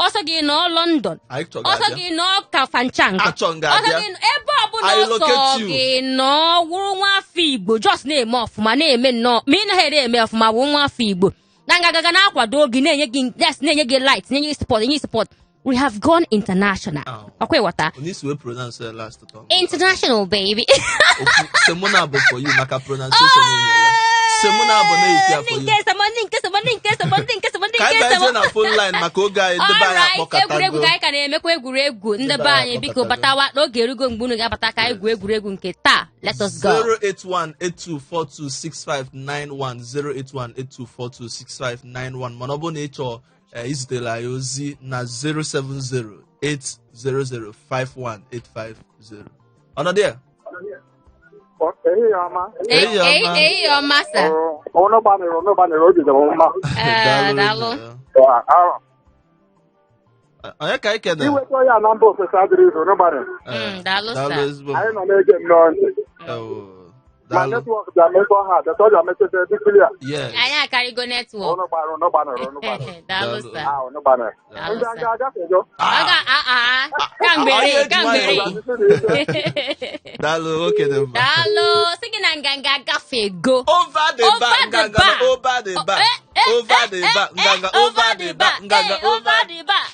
S3: Ọsọ gị nọ London.
S2: Anyị chọga
S3: Ọsọ
S2: abịa.
S3: gị nọ Kafanchan.
S2: Achọ nga
S3: Ọsọ
S2: abịa.
S3: gị ebe ọbụla
S2: I
S3: ọsọ
S2: locate you.
S3: gị nọ wụrụ nwa afọ Igbo just na-eme ọfụma, na-eme nnọọ ma ị naghị ere eme ọfụma, wụ nwa afọ Igbo na ngagaga na-akwado gị, na-enye gị, yes, na-enye gị light, na-enye gị support, enye gị support. We have gone international.
S2: Oh.
S3: Ọkwa ịghọta?
S2: Onye isi wee pronounce ya last time.
S3: International, baby.
S2: Okwu semona bụ for you maka pronunciation enyi ya. Semona bụ na-eti ya
S3: Ndị
S2: for you.
S3: nke semo, ndị nke semo, ndị nke semo, ndị nke semo, ndị
S2: Ka anyị
S3: nke
S2: bazie
S3: semo.
S2: na phone line maka oge anyị, ndị be anyị
S3: Alright, egwuregwu
S2: akpọkọtago.
S3: ka anyị ka na-emekwa, egwuregwu ndị
S2: Ndị
S3: be
S2: be anyị
S3: anyị, biko
S2: akpọkọtago.
S3: batawa n'oge erugo mgbe unu ga-abata ka anyị gwuo egwuregwu nke taa. Let us go.
S2: 08182426591, 08182426591, mana ọ bụrụ na ị chọọ izitere anyị ozi na 07080051850. Ọnọdụ ya.
S5: Ehihie ọma.
S2: Ehihie ọma.
S3: Ehihie ọma, sir.
S5: Ụnụ gbanịrị, ụnụ gbanịrị, obi dị m mma.
S3: Ee, daalụ.
S5: Ahụ.
S2: Onye ka anyị kene?
S5: Iweta ya na mba ofesi adịrị izu, ụnụ gbanịrị.
S3: Daalụ,
S2: Daalụ
S3: sir.
S2: ezigbo.
S5: Anyị nọ na-ege nnọọ ntị.
S2: Ewo,
S5: Ma
S2: daalụ.
S5: network bịa metọ ha, detọ bịa metete dị clear.
S2: Yes.
S3: Anyị akarịgo network.
S5: Ụnụ gbanịrị, ụnụ gbanịrị, ụnụ gbanịrị.
S3: Daalụ,
S2: Daalụ.
S3: sir.
S5: Ahụ, ụnụ gbanịrị.
S3: Daalụ,
S5: Ndị
S3: sir.
S5: aga agafego.
S3: Ọ ga kamgbere.
S2: Onye ji
S3: Kamgbere.
S2: nwayọọ. Daalụ, nwoke dị mma.
S3: Daalụ, sị gị na nganga agafego.
S2: Over the
S3: Over
S2: bar,
S3: the
S2: nganga
S3: bar.
S2: over the bar.
S3: Eh, eh,
S2: Over
S3: eh,
S2: the
S3: eh,
S2: bar,
S3: eh,
S2: nganga over the bar, nganga
S3: eh, over the bar,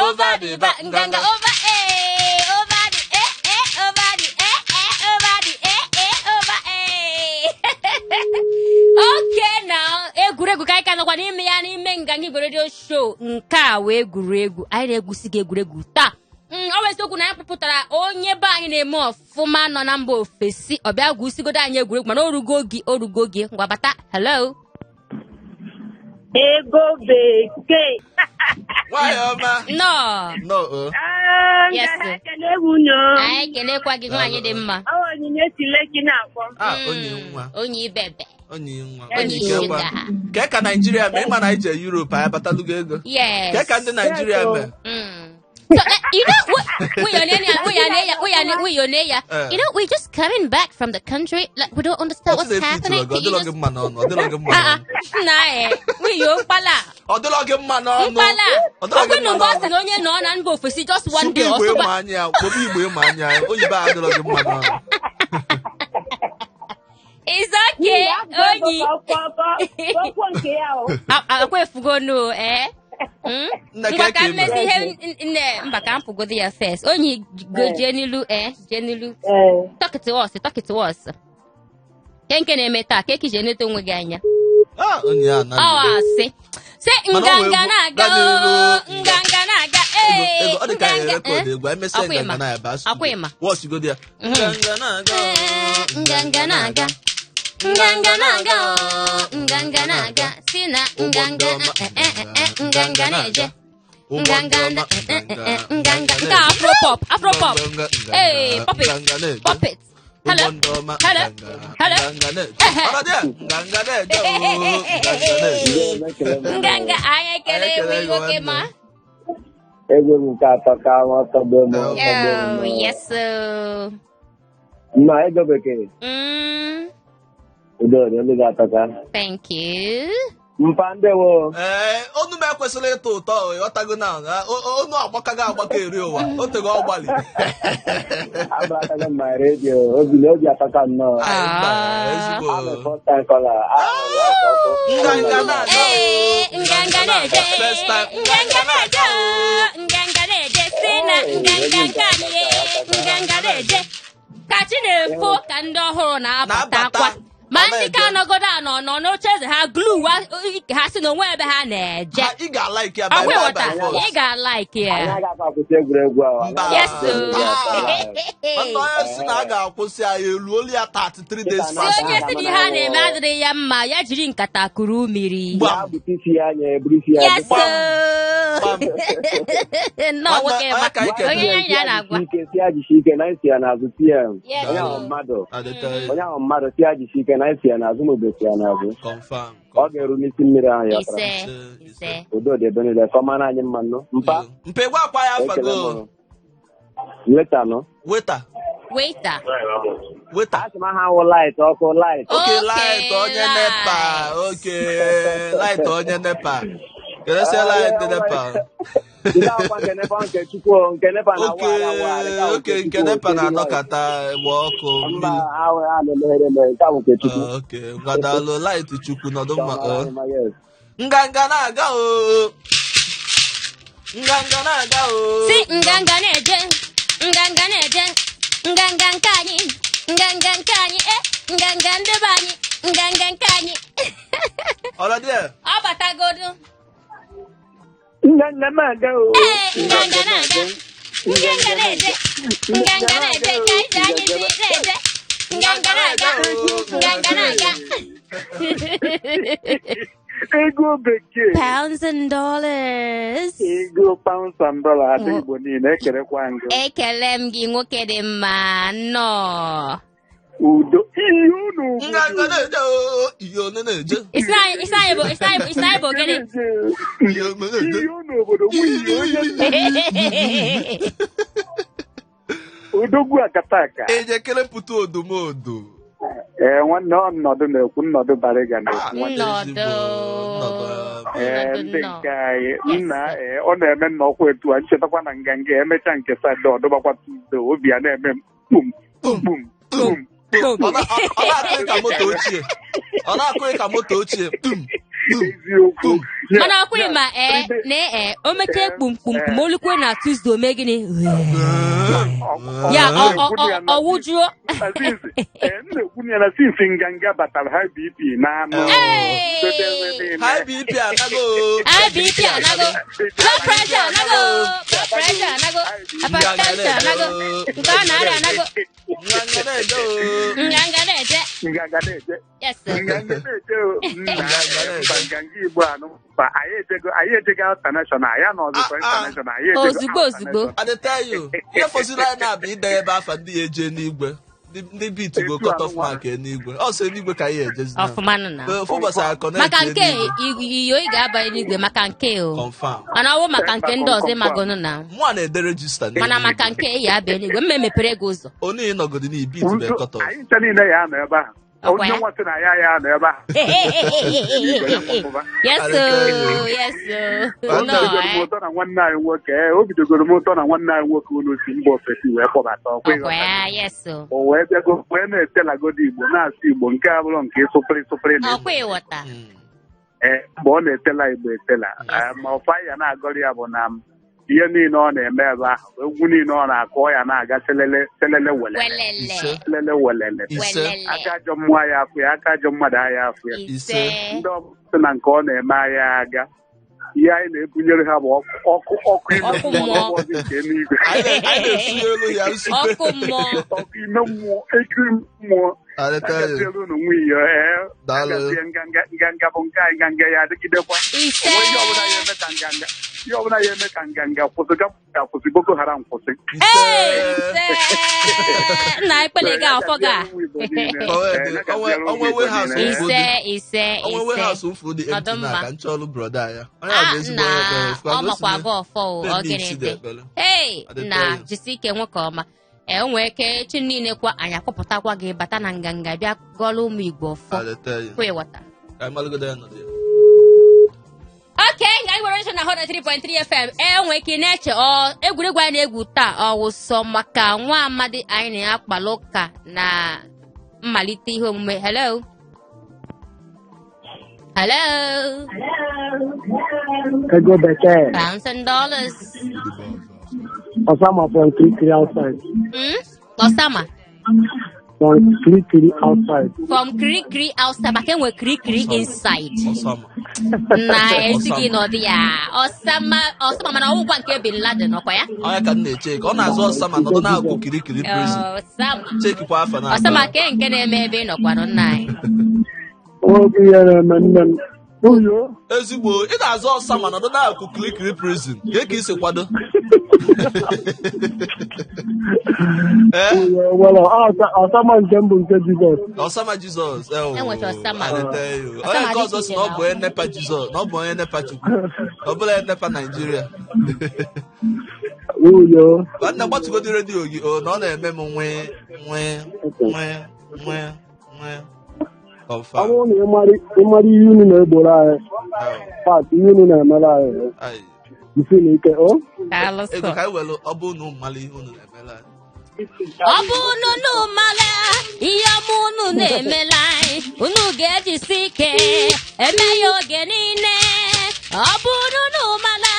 S3: over the bar, nganga over, eh, over the, eh, eh, over the, eh, eh, over the, eh, eh, over, eh. Okay, now egwuregwu ka anyị ka nọkwa n'ime ya n'ime Nganga Igbo Radio Show. Nke a wee egwuregwu anyị na-egwusi gị egwuregwu taa. Ọ bụ eziokwu na anyị kpọpụtara onye be anyị na-eme ọfụma nọ na mba ofesi, ọ bịa gwusigodo anyị egwuregwu, mana orugo gị, orugo gị, ngwa bata. Hello.
S6: Ego bekee.
S2: Nwanyị ọma.
S3: Nnọọ.
S2: No, o.
S6: Ah,
S3: Yes,
S6: nga
S3: sir.
S6: ekele unu.
S3: Anyị ekelekwa gị, nwaanyị dị mma.
S6: Ọ Onyinye si Lekki na-akpọ.
S2: Ah, onye nwa.
S3: Onye ibebe.
S2: Onye nwa.
S3: Onye
S2: Onye kekwa.
S3: shuga.
S2: Kee ka Naijiria mee? Ịma na anyị je Europe, anyị abatalugo ego.
S3: Yes.
S2: Kee ka ndị Naijiria
S6: Yes,
S2: mee?
S3: So, you know, we,
S2: Eh.
S3: You know, we're just coming back from the country. Like, we don't understand what's happening.
S2: Ọ
S3: Can you
S2: dịrọ gị
S3: just
S2: mma n'ọnụ. Ọ dịrọ gị mma
S3: Ah,
S2: n'ọnụ.
S3: ah, nna eh, we yo mkpala.
S2: Ọ dịrọ gị mma n'ọnụ.
S3: Mkpala.
S2: Ọ dịrọ gị
S3: Ọkwenu
S2: mma
S3: mgbe ọ
S2: n'ọnụ.
S3: sị na onye nọ na mba ofesi just one
S2: Sụka
S3: day,
S2: Igbo
S3: ọsụba.
S2: ịma anya ya, kpobe Igbo ịma anya ya, oyibo a adịrọ gị mma n'ọnụ.
S3: It's okay, onyi.
S6: Okwu nke ya o.
S3: Akwa efugonu, eh?
S2: Nna,
S3: Ngwa
S2: ka
S3: ka
S2: ka ị
S3: mmezi
S2: mere?
S3: ihe nne mba ka m pụgodo ya first. Onyi go jee n'ilu, eh? Jee n'ilu.
S6: Ee.
S3: Talk to us, talk to us. Ke nke na-eme taa, ka ekije nete onwe gị anya.
S2: Ah, onye ya na
S3: Ọ asị. Sị
S2: Mana ọ nwee
S3: nganga
S2: egwu-
S3: na-aga
S2: gaa n'iru.
S3: oo, nganga na-aga ee.
S2: Ego, ọ dị ka anyị
S3: nganga,
S2: record
S3: eh?
S2: egwu anyị mesịa
S3: Akwa
S2: nganga
S3: ịma.
S2: na ya baa
S3: Akwa ịma.
S2: wọchigodi ya. Nganga na-aga
S3: Ee, nganga na-aga. Nganga na-aga oo, nganga na-aga. Si na nganga eh, eh, eh, eh, nganga na-eje. Nganga na eh, eh, eh, nganga. Nke a afro pop, afro pop. Hey, pop it. Pop it. Hello. Hello. Hello.
S2: Nganga na-eje oo, nganga na-eje.
S3: Nganga anyị ekele
S2: Anyị ekele
S3: enwe
S2: gị,
S3: nwoke
S2: nwanne.
S3: ma.
S7: Egwu m nke atọ ka ọtọgbo m, ọtọgbo m.
S3: Oh, yes sir.
S7: Mma ego bekee. Udo dị, olu gị atọka.
S3: Thank you.
S7: Mpa, ndewo.
S2: Ee, onu m ekwesịrị ịtọ ụtọ o, ịghọtago na onu agbakago agbaka eri ụwa o tego ọgbalị.
S7: Abaratago m ma redio, obi na obi atọka nnọọ.
S2: Anyị mba, ezigbo.
S7: I'm a first time caller. Ahụrụ ya ka ọkụ.
S2: Nganga na-aga.
S3: Ee, nganga na-eje.
S2: First time.
S3: Nganga na-eje oo, nganga na-eje si na nganga nke anyị ee, nganga na-eje. Ka chi na-efo ka ndị ọhụrụ na-abatakwa.
S2: Na-abata.
S3: Ma
S2: Ọ
S3: ndị ka
S2: na-eje.
S3: nọgodo anọ nọ n'oche eze ha glue ike ha si na onwe ebe ha na-eje.
S2: Ha, ị ga-alike ya by
S3: Ọkwa
S2: by
S3: ịghọta,
S2: by force.
S3: ị ga-alike ya.
S7: Anyị agaghị akwụsị egwuregwu ahụ.
S2: Mba.
S3: Yes,
S7: Anyị agaghị akwụsị egwuregwu ahụ.
S2: Nwanne, onye si na a ga-akwụsị anyị elu olu ya 33 days
S3: Si
S2: fast.
S3: onye si na ihe a na-eme adịrị ya mma, ya jiri nkata kuru mmiri.
S2: Gbam.
S7: Ya bute isi ya anya, eburu isi ya.
S3: Yes,
S2: Gbam.
S3: sir.
S2: Gbam.
S3: Nnọọ, nwoke
S2: Nwanne,
S3: ma.
S2: onye ka anyị
S3: Onye
S2: kelere?
S3: anyị ya na-agwa.
S7: Ike si ya jisie ike na anyị si ya n'azụ TM.
S3: Yes,
S7: Onye ahụ
S3: sir.
S7: mmadụ.
S2: Adịta.
S7: Onye ahụ mmadụ si ya jisie ike na anyị si ya n'azụ, ma obodo si ya n'azụ.
S2: Confirm.
S7: Ọ ga-eru n'isi mmiri ahụ ya tara.
S3: Ise,
S2: Ise,
S3: ise.
S7: Udo dị ebe niile, ka ọ mara anyị mma nnụ. Mpa,
S2: Mpe, gwa akwa ya
S7: ekele
S2: afago.
S7: m. Waiter nọ.
S2: Waiter.
S3: Waiter.
S2: Waiter.
S7: Asị m aha wụ light ọkụ light.
S2: Okay,
S3: Okay,
S2: light onye NEPA.
S3: light.
S2: Okay, light onye NEPA. Keresia light NEPA.
S7: Nke akwụkwọ nke NEPA nke Chukwu o, nke NEPA na
S2: Okay, okay, nke NEPA na-anọkata gba ọkụ
S7: Mba,
S2: mmiri.
S7: ahụ a na-emeghere emeghe nke a bụ nke Chukwu.
S2: Ah, okay, ngwa daalụ light Chukwu nọdụ mma.
S7: Chọmara
S2: Oh.
S7: anyị ma yes.
S2: Nganga na-aga o. Nganga na-aga o.
S3: Si nganga na-eje, nganga na-eje, nganga nke anyị, nganga nke anyị, e nganga ndị be anyị, nganga nke anyị.
S2: Ọrọ dị ya?
S3: Ọ batagodu.
S5: Nganga na-aga o.
S3: Ee, nganga na-aga, nganga na-eje, nganga na-eje, ka ije anyị si na-eje. Nganga na-aga, nganga na-aga.
S5: Ego bekee.
S3: Pounds and dollars.
S5: Ego pounds and dollar ada Igbo niile ekerekwa ngị.
S3: Ekele m gị nwoke dị mma nnọọ.
S5: Udo ihe unu
S2: Nganga na-eje o. Ihe one na-eje.
S3: Isi anyị isi anyị bụ isi anyị bụ isi anyị bụ gịnị?
S2: Ihe one na-eje.
S5: Ihe unu obodo nwunye onye odogwu akataka.
S2: Ejekere pụta odomodo.
S5: Ee, nwanne ọ nnọdụ na-ekwu nnọdụ barịga na-ekwu nwanne.
S3: Nnọdụ.
S2: Nnọdụ.
S5: Ee,
S3: Nnọdụ
S5: ndị
S3: nnọọ.
S5: nke anyị
S3: Yes.
S5: nna ee, ọ na-eme nna ọkwa etu a nchetakwa na nganga emecha nke Satọde ọdụbakwa Tuzdee obi a na-eme m kpum kpum kpum.
S2: Ọ na-akụghị ka moto ochie. Ọ na-akụghị ka moto ochie. Tum, tum.
S5: Eziokwu. Ya-
S3: Mana ọkwa
S5: ya,
S3: ịma ee
S5: ndị-
S3: na ee o mechie kpum kpum kpum olukwe na Tuesday o mee gịnị?
S5: ọ-
S3: Ya
S5: ọ-
S3: ọ ọ
S5: na-ekwu ya
S3: ọ
S5: na-
S3: ọwụjuo.
S5: Aziz, ee, m na-ekwu ya na since nganga batara high BP na anụ
S3: Hey!
S5: dote ebe niile.
S2: High BP anago o.
S3: High BP anago. Blood pressure anago. Blood pressure anago. Hypertension anago. Nke a na-arịa anago.
S2: Nganga na-eje o.
S3: Nganga na-eje.
S5: Nganga na-eje.
S3: Yes sir.
S5: Nganga na-eje o. Nna, mba nganga Igbo anụ mba anyị ejego anyị ejego international ya na ọzụkọ
S2: Ah, ah.
S5: international anyị ejego
S3: Ozugbo ozugbo.
S2: I dey tell you, ihe fọziri anyị na-abụ ide ebe afa ndị ya eje n'igwe. Ndị beat go
S5: Etu
S2: cut off
S5: anụnwa.
S2: mark n'igwe. Ọ sọ n'igwe ka anyị ejezi na.
S3: Ọfụma nụ na.
S2: Ofu ụbọchị anyị connect
S3: Maka nke
S2: n'igwe.
S3: iyo ị ga-abanye n'igwe maka nke o.
S2: Confirm.
S3: Mana ọ bụ maka nke ndị ọzọ ịmagonu na.
S2: Mụa na-ede register
S3: Mana
S2: n'eluigwe.
S3: maka nke ị ya abịa n'igwe mma emepere gị ụzọ.
S2: Onye ị nọgodi na beat bụ
S5: Nso,
S2: cut off.
S5: anyị ncha niile ya anọ ebe ahụ
S3: Ọkwa
S5: onye
S3: ya?
S5: nwa sị na ya ya anọ ebe ahụ
S3: Yes o, yes o.
S5: O
S3: Nnọọ,
S5: bidogoro m
S3: eh.
S5: ụtọ na nwanne anyị nwoke ee, o bidogoro m ụtọ na nwanne anyị nwoke unu si mba ofesi wee kpọbata ọkwa
S3: Ọkwa
S5: ịghọta.
S3: ya, yes o.
S5: O wee bịago wee na-etelagodi Igbo na-asụ Igbo nke abụrụ nke sụpịrị sụpịrị na
S3: Ọkwa ịghọta.
S5: ee mgbe ọ na-etela Igbo etela
S3: Yes.
S5: Ee, ma ọfa ya na-agọrọ ya bụ na m, ihe niile ọ na-eme ebe ahụ egwu niile ọ na-akụ ọ ya na-aga selele selele welele
S3: Welele.
S2: Ise.
S5: selele welele
S2: Ise.
S3: Welele.
S5: aka ajọ mmụọ ya afụ ya aka ajọ mmadụ aya afụ ya
S3: Ise.
S5: ndị ọbụla sị na nke ọ na-eme aya aga ihe anyị na-ebunyere ha bụ ọkụ ọkụ ọkụ ime
S3: Ọkụ
S5: mmụọ
S3: mmụọ.
S5: ọkụ ọzọ nke eluigwe
S2: Anyị na-esu elu ya nsupe.
S3: Ọkụ mmụọ.
S5: ọkụ ime mmụọ ekiri mmụọ
S2: I dey tell you.
S5: agasiere unu nwunye ee
S2: Daalụ.
S5: agazie nganga nganga bụ nke anyị nganga ya adịgidekwa
S3: Ise.
S5: onwe ihe ọbụla ya eme ka nganga ihe ọbụla ya eme ka nganga kwụsị ga kwụsị Boko Haram kwụsị
S3: Ee, ise. Nna ekpele gị afọ gị a.
S2: Onwe warehouse
S3: Ise, ise,
S2: Onwe
S3: ise.
S2: warehouse mfuru dị empty
S3: Ọdụ
S2: na
S3: mma.
S2: ka nchọ ọlụ broda ya. Onye a
S3: Ah,
S2: bụ ezigbo
S3: nna,
S2: onye ekpere. Fụkwa
S3: ọ
S2: gosi
S3: makwa
S2: na-
S3: agba ọfọ o, ọ
S2: na-eme
S3: gịnị
S2: isi
S3: dị.
S2: dị ekpere.
S3: Hey,
S2: I dey
S3: nna
S2: tell you.
S3: jisi ike nwoke ọma. Ee, o nwee ike echi niile kwa anyị akpọpụtakwa gị bata na nganga bịa gọọrọ ụmụ Igbo ọfọ.
S2: I dey tell you.
S3: Kwa ịghọta.
S2: Ka anyị malụgodo ya nọdụ ya.
S3: Oke, anyị nwere nso na 103.3 FM. E nwee ike ị na-eche ọ egwuregwu anyị na-egwu taa ọ wụ sọ maka nwa amadi anyị na-akpalụ ụka na mmalite ihe omume. Hello. Hello.
S7: Ego bekee.
S3: Pounds and dollars.
S7: Osama from Kirikiri outside.
S3: Osama
S7: From Kirikiri outside.
S3: from Kirikiri outside maka enwe Kirikiri inside.
S2: Osama.
S3: Na esi gị n'ọdị ya. Osama Osama mana ọwụkwa nke Bin Laden ọkwa ya?
S2: Onye ka m na-eche ka ọ na-azụ Osama nọdụ na-akwụ kirikiri prison.
S3: Osama.
S2: Chekikwa afa na
S3: Osama ke nke na-eme ebe ị nọkwanụ nna anyị.
S7: Obi ya na-eme nne m. Uyo.
S2: Ezigbo ị na-azụ Osama nọdụ na-akwụ kirikiri prison. Ka ka isi kwado. Ee?
S7: Uyo were Osama nke mbụ nke Jizọs.
S2: Osama Jizọs. Eh, oh,
S3: Enwecha Osama.
S2: I dey tell you.
S3: Osama
S2: Onye nke
S3: dị
S2: ọzọ si
S3: iche
S2: na ọ bụ
S3: na-
S2: onye NEPA Jizọs, na ọ bụ onye NEPA Chukwu. Ọ bụla onye NEPA Naijiria.
S7: Uyo.
S2: Nwanne, gbatugodi redio gị o na ọ na-eme m nwee nwee nwee nwee nwee.
S7: Ọ
S2: Confirm.
S7: bụrụ na ị mara ihe unu na-egboro anyị, pat ihe unu na-emere anyị,
S2: Ai.
S7: isi na ike o.
S3: Daalụ
S2: Ego
S3: sọ.
S2: ka anyị were, ọ bụrụ na unu mara ihe unu na-emere anyị.
S3: Ọ bụ unu mara ihe ọma unu na-emela anyị, unu ga-ejisi ike eme ya oge niile. Ọ bụ unu mara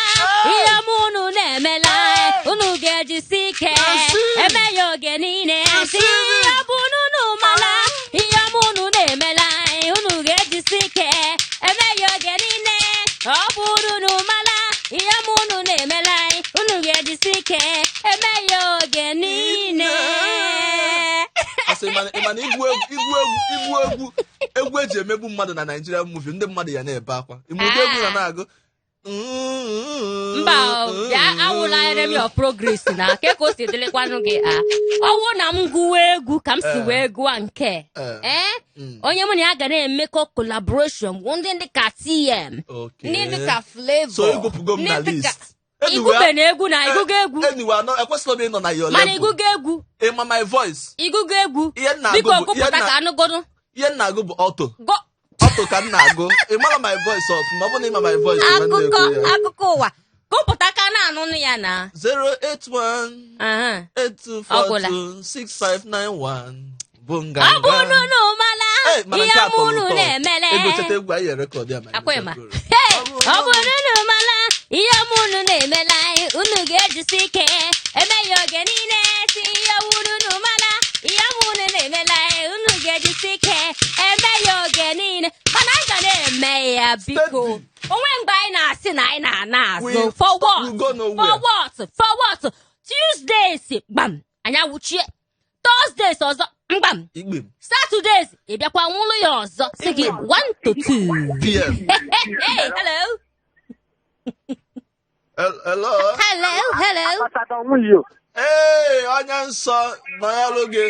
S3: ihe ọma unu na-emela anyị, unu ga-ejisi ike eme ya oge niile. Si ọ bụ unu mara ihe ọma unu na-emela anyị, unu ga-ejisi ike eme ya oge niile. Ọ bụ unu mara ihe ọma unu na-emela anyị, unu ga-ejisi ike eme ya oge niile.
S2: Asị, ị ma na igwu egwu igwu egwu igwu egwu egwu eji emegbu mmadụ na Naijiria movie, ndị mmadụ ya na-ebe akwa. Ime ụdị egwu na na-agụ.
S3: Mba o, bịa awụla enemy of progress na ke ka o si dịrịkwanụ gị. A ọwụ na m gụwa egwu ka m si wee gụa nke ee onye mụ na ya ga na-emekọ collaboration bụ ndị dị ka TM, ndị dị ka Flavour,
S2: So ịgụpụgo m na
S3: ndị dị ka-
S2: list. Anyway,
S3: Igube na egwu na ịgụgo egwu.
S2: Anyway, anọ ekwesịrị m ịnọ na your
S3: Mana
S2: level.
S3: ịgụgo egwu.
S2: Ịma my voice.
S3: Ịgụgo egwu.
S2: Ihe m na-agụ
S3: Biko
S2: bụ-
S3: gụpụta ka anụgodu.
S2: Ihe m na-agụ bụ auto.
S3: Go.
S2: Auto ka m na-agụ. Ị mara my voice ọfụma. Ọ bụrụ na ị ma my voice, ị ma m
S3: Akụkọ
S2: na-ekwu ya.
S3: akụkọ ụwa, gụpụta ka na-anụnụ ya na
S2: 081
S3: Aha. Ọ gwụla.
S2: 8242 6591 bụ
S3: Ọ
S2: nganga.
S3: bụ unu mara
S2: Ee, mana
S3: ihe
S2: nke a
S3: ọma
S2: tọrọ
S3: unu
S2: ụtọ.
S3: na-emele.
S2: Ego cheta egwu anyị record ya ma anyị
S3: Akwa ịma.
S2: mechagoro.
S3: Hey! Ọ bụ unu mara ihe ọma unu na-emela anyị, unu ga-ejisi ike eme ya oge niile. Si ihe unu mara ihe ọma unu na-emela anyị, unu ga-ejisi ike eme ya oge niile. Mana anyị ga na-eme ya, biko.
S2: Steady.
S3: Onwe mgbe anyị na-asị na anyị na-ana azụ. For what?
S2: We go nowhere.
S3: For what? For what? Tuesdays, gbam, anyị awụchie. Thursdays ọzọ, mgbam.
S2: Igbe m.
S3: Saturdays ị bịakwa nwụrụ ya ọzọ, sị gị 1 to 2
S2: PM.
S3: Hey, hello.
S2: Hello.
S3: Hello, hello.
S5: Asatọ nwunye.
S2: Ee, onye nsọ nọnyalụ gị.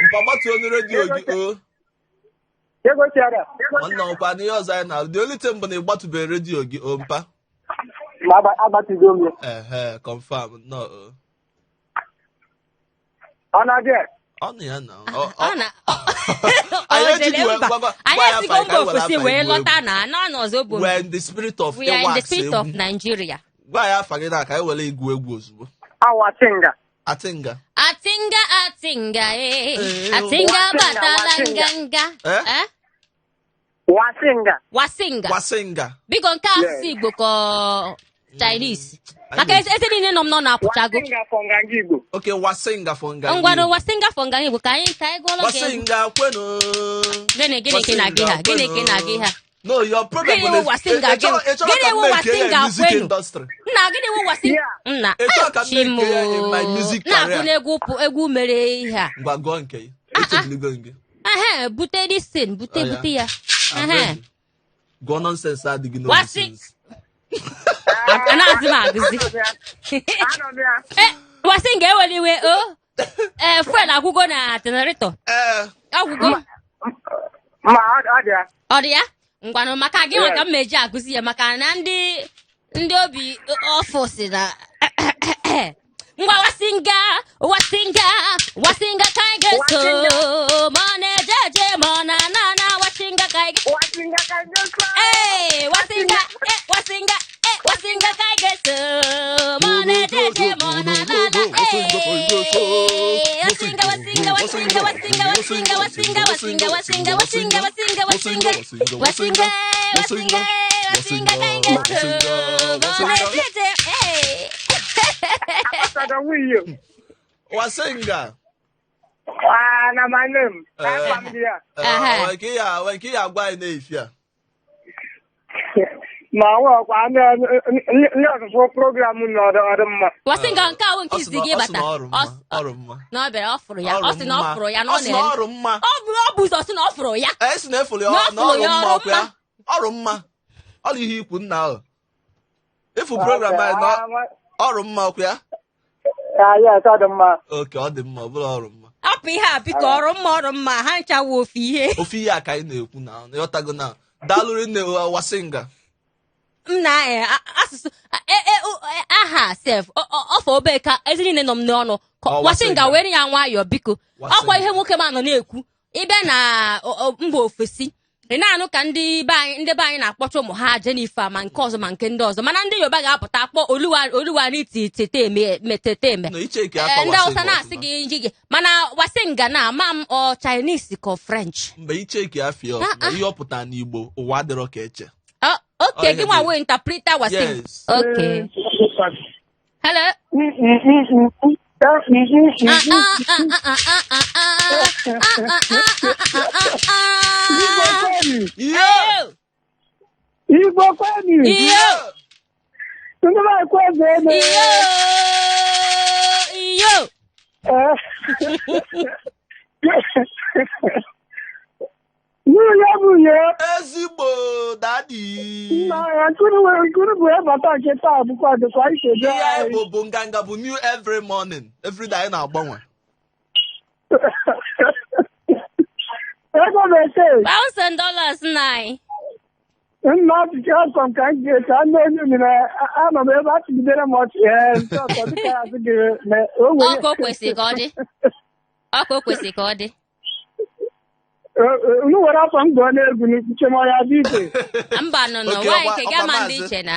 S2: Mpa, gbatuo onu redio gị o.
S5: Ego chiara.
S2: Nwanne, ọkwa n'ihe ọzọ anyị na-alụ. The only thing bụ na ị gbatụbeghị redio gị o, mpa.
S7: Ma agbatigo m ya.
S2: Ehe, confirm nnọọ o.
S5: Ọ na-abịa.
S2: Ọ nọ ya na.
S3: Ọ na
S2: Anyị
S3: ọ
S2: ejighị
S3: jere
S2: wee
S3: mba.
S2: gwa
S3: Anyị
S2: ya
S3: esigo
S2: afa
S3: mba
S2: ka anyị were
S3: ofesi
S2: afa
S3: wee
S2: egwu
S3: lọta
S2: egwu.
S3: na anọ n'ọzọ bụ
S2: We are in the spirit of
S3: we are in the
S2: ịwax
S3: spirit of
S2: egwu.
S3: Nigeria.
S2: Gwa ya afa gị na ka anyị were igwu egwu ozugbo.
S5: Awatinga.
S2: Atinga.
S3: Atinga, atinga, eh.
S2: Eh,
S3: Atinga
S5: Wasinga,
S3: batala
S5: wasinga.
S3: nganga.
S2: Eh?
S3: Eh?
S5: Wasinga.
S3: Wasinga.
S2: Wasinga.
S3: Biko, nke asụsụ Igbo ka ọ Chinese, maka eze niile nọ m nọ na-apụchago.
S5: Wasinga for nganga Igbo.
S2: Okay, wasinga for nganga.
S3: Ngwanụ, wasinga for nganga Igbo, ka anyị gụọlọ gị egwu.
S2: Wasinga kwenu.
S3: Gịnị gịnị ka ị na-aga ha? Gịnị ka ị na-aga ha?
S2: No, your problem
S3: Gịnị wụ wasinga
S2: ị chọrọ
S3: gịnị?
S2: ị chọrọ
S3: Gịnị
S2: ka m
S3: wụ
S2: make ya in
S3: wasinga
S2: music
S3: kwenu?
S2: industry.
S3: Nna, gịnị wụ wasinga?
S5: Yeah.
S3: Nna,
S2: Ị chọrọ ka m
S3: chimo
S2: make ya in my music
S3: na-agụ
S2: career.
S3: n'egwu egwu mere ihe a.
S2: Ngwa, gụọ nke gị. Echebiligo gị.
S3: Ehe, bute this thing, bute
S2: Oh, yeah.
S3: bute ya.
S2: I'm
S3: Ehe.
S2: ready. Gụọ nonsense adịghị n'obi since.
S3: A na-azị m agụzi.
S5: Anọ m ya.
S3: Eh, wasinga, ewela iwe o. Ee, fuel agwụgo na generator.
S2: Ee.
S3: Agwụgo.
S5: Ma ọ dị ya.
S3: Ọ dị ya. Ngwanụ, maka gị nwa ka m meji agụzi ya, maka na ndị obi ọfụ si na ngwa, wasinga, wasinga, wasinga ka anyị ga-eso, ma ọ na-eje eje, ma ọ na-ana ana, wasinga ka anyị ga-
S5: Wasinga ka ndị nsọ.
S3: Ee, wasinga, eh, wasinga, eh, wasinga ka anyị ga-eso, ma ọ na-eje eje, ma ọ na-ana ana. Ee, wasinga, wasinga, wasinga, wasinga, wasinga, wasinga, wasinga, wasinga, wasinga, wasinga, wasinga, wasinga, wasinga, wasinga ka anyị ga-eso, ma ọ na-eje eje. Ee.
S5: Asatọ nwunye.
S2: Wasinga.
S5: Ah, na my name.
S2: Eh.
S5: Afa m dị ya.
S2: Ee,
S3: Aha.
S2: nwere nke ya agwa anyị na-efi a.
S5: Ma ọ ọkwa ndị ọzụzụ program nọ ọdụ mma.
S3: Wasinga, nke ahụ nke
S2: Ọ sị
S3: izizi gị
S2: na- ọ sị
S3: bata
S2: na ọrụ mma. Ọrụ mma.
S3: Na ọ bịara, ọ fụrụ ya.
S2: Ọrụ
S3: Ọ sị na ọ
S2: mma.
S3: fụrụ ya na
S2: Ọ
S3: ọ
S2: sị na
S3: na-ele
S2: ọrụ mma.
S3: Ọ bụ ụzọ sị na ọ fụrụ ya.
S2: Ee, sị na efụrụ ya
S3: Na ọ
S2: na
S3: fụrụ
S2: ọrụ
S3: ya,
S2: mma.
S3: ọrụ
S2: Ọkwa ya
S3: mma.
S2: ọrụ mma, ọrụ ihe ikwu nna ahụ ịfụ program anyị na ọrụ mma, ọkwa ya.
S5: Ah, yes, ọ dị mma.
S2: Okay, ọ dị mma, ọ bụla ọrụ mma.
S3: Hapụ ihe a, biko. Ọrụ mma, ọrụ mma, ha nchawa ofu ihe.
S2: Ofu ihe a ka anyị na-ekwu na ịghọtago na daalụ rinne, wasinga.
S3: M na asụsụ aha sef ọfọ obere ka ezi niile nọ m n'ọnụ.
S2: Ọ,
S3: Wasinga
S2: Wasinga.
S3: were ya nwayọọ biko.
S2: Wasinga.
S3: Ọkwa ihe nwoke ma nọ na-ekwu, ịbịa na mba ofesi, ị na-anụ ka ndị be anyị na-akpọcha ụmụ ha Jennifer, ma nke ọzọ ma nke ndị ọzọ, mana ndị Yoruba ga-apụta akpọ Oluwa, Oluwa ní ti tete eme metete eme.
S2: Na icheke afa
S3: Ndị Hausa
S2: Wasinga
S3: na-asị
S2: ọfụma.
S3: gị nji gị, mana Wasinga na ama m ọ Chinese ka ọ French.
S2: Mgbe icheke afịa ọfụma, ihe ọ pụtara n'Igbo, ụwa adịrọ ka eche.
S3: Ọ, oke.
S2: Ọ, ihe
S3: Gị nwa
S2: dị.
S3: wee interpreter Wasinga.
S2: Yes.
S3: Okay, hello. Ah, ah, ah, ah, ah, ah, ah, ah, ah, ah, ah, ah, ah.
S2: Ihe!
S6: Igbo kwenu!
S3: Iyo!
S6: Ndị be ekwe eze eme!
S3: Iyo! Iyo!
S6: Nwunye bụ ya.
S2: Ezigbo daddy.
S6: Nna ya nkuru nwere nkuru bụ ịbata nke taa bụkwa dịkwa iche
S2: Ihe anyị
S6: anyị.
S2: bụ nganga bụ new every morning, every day anyị na-agbanwe.
S6: Ego bekee.
S3: Pounds and dollars nna anyị.
S6: Nna ọchịchị ọkọ m ka m ga ka nne onye mere anọ m ebe a tụgidere m ọchị ee nke ọtọ dịka ya asị gị na o
S3: Ọ
S6: nwere
S3: ka o kwesịrị ka ọ dị. Ọ ka o kwesịrị ka ọ dị.
S6: Unu were afọ m gụọ n'egwu n'ikpuche m ọya dị iche.
S3: Mba nọ nọ
S2: Oke,
S3: nwaanyị
S2: ọkwa
S3: nke
S2: ọkwa
S3: gị ama ndị
S2: maazị.
S3: iche na.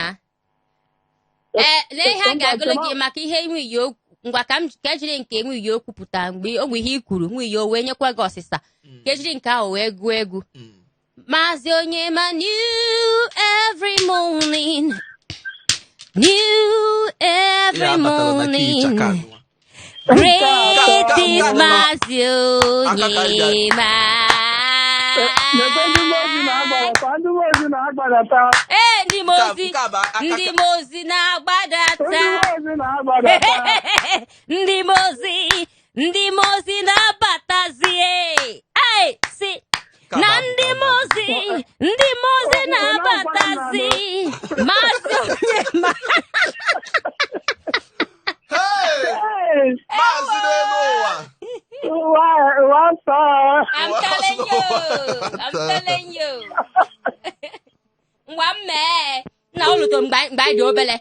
S3: Ee, lee ihe a ga-agụlụ gị maka ihe nwunye okwu. Ngwa, ka m ka ejiri nke nwunye okwu pụta mgbe o nwe ihe i kwuru, nwunye o wee nyekwa gị ọsịsa. Ka ejiri nke ahụ wee gụọ egwu. Maazị Onyema, new every morning. New every
S2: Ihe abatara na kii
S3: morning.
S2: ịchaka anụwa.
S3: Great is Maazị
S2: Aka ka anyị
S3: Onyema.
S6: Lekwe ndị mmụọ ozi na-agbadata, ndị mmụọ ozi na-agbadata.
S3: Ee, ndị mmụọ ozi,
S2: Nke a bụ aka
S3: ndị mmụọ ozi
S6: Ndị
S3: na-agbadata.
S6: mmụọ ozi na-agbadata.
S3: Ndị mmụọ ozi, ndị mmụọ ozi na-abatazie. Ai, si
S2: Ka
S3: na
S2: bụ
S3: ndị mmụọ ozi, ndị mmụọ ozi na-abatazi. Maazị Onyema.
S2: Hey!
S6: Ee,
S2: Maazị n'elu ụwa.
S6: ụwa ụwa nsọ.
S3: I'm telling you. I'm telling you. Ngwa m mee nna ụlụto mgbe anyị dị obele,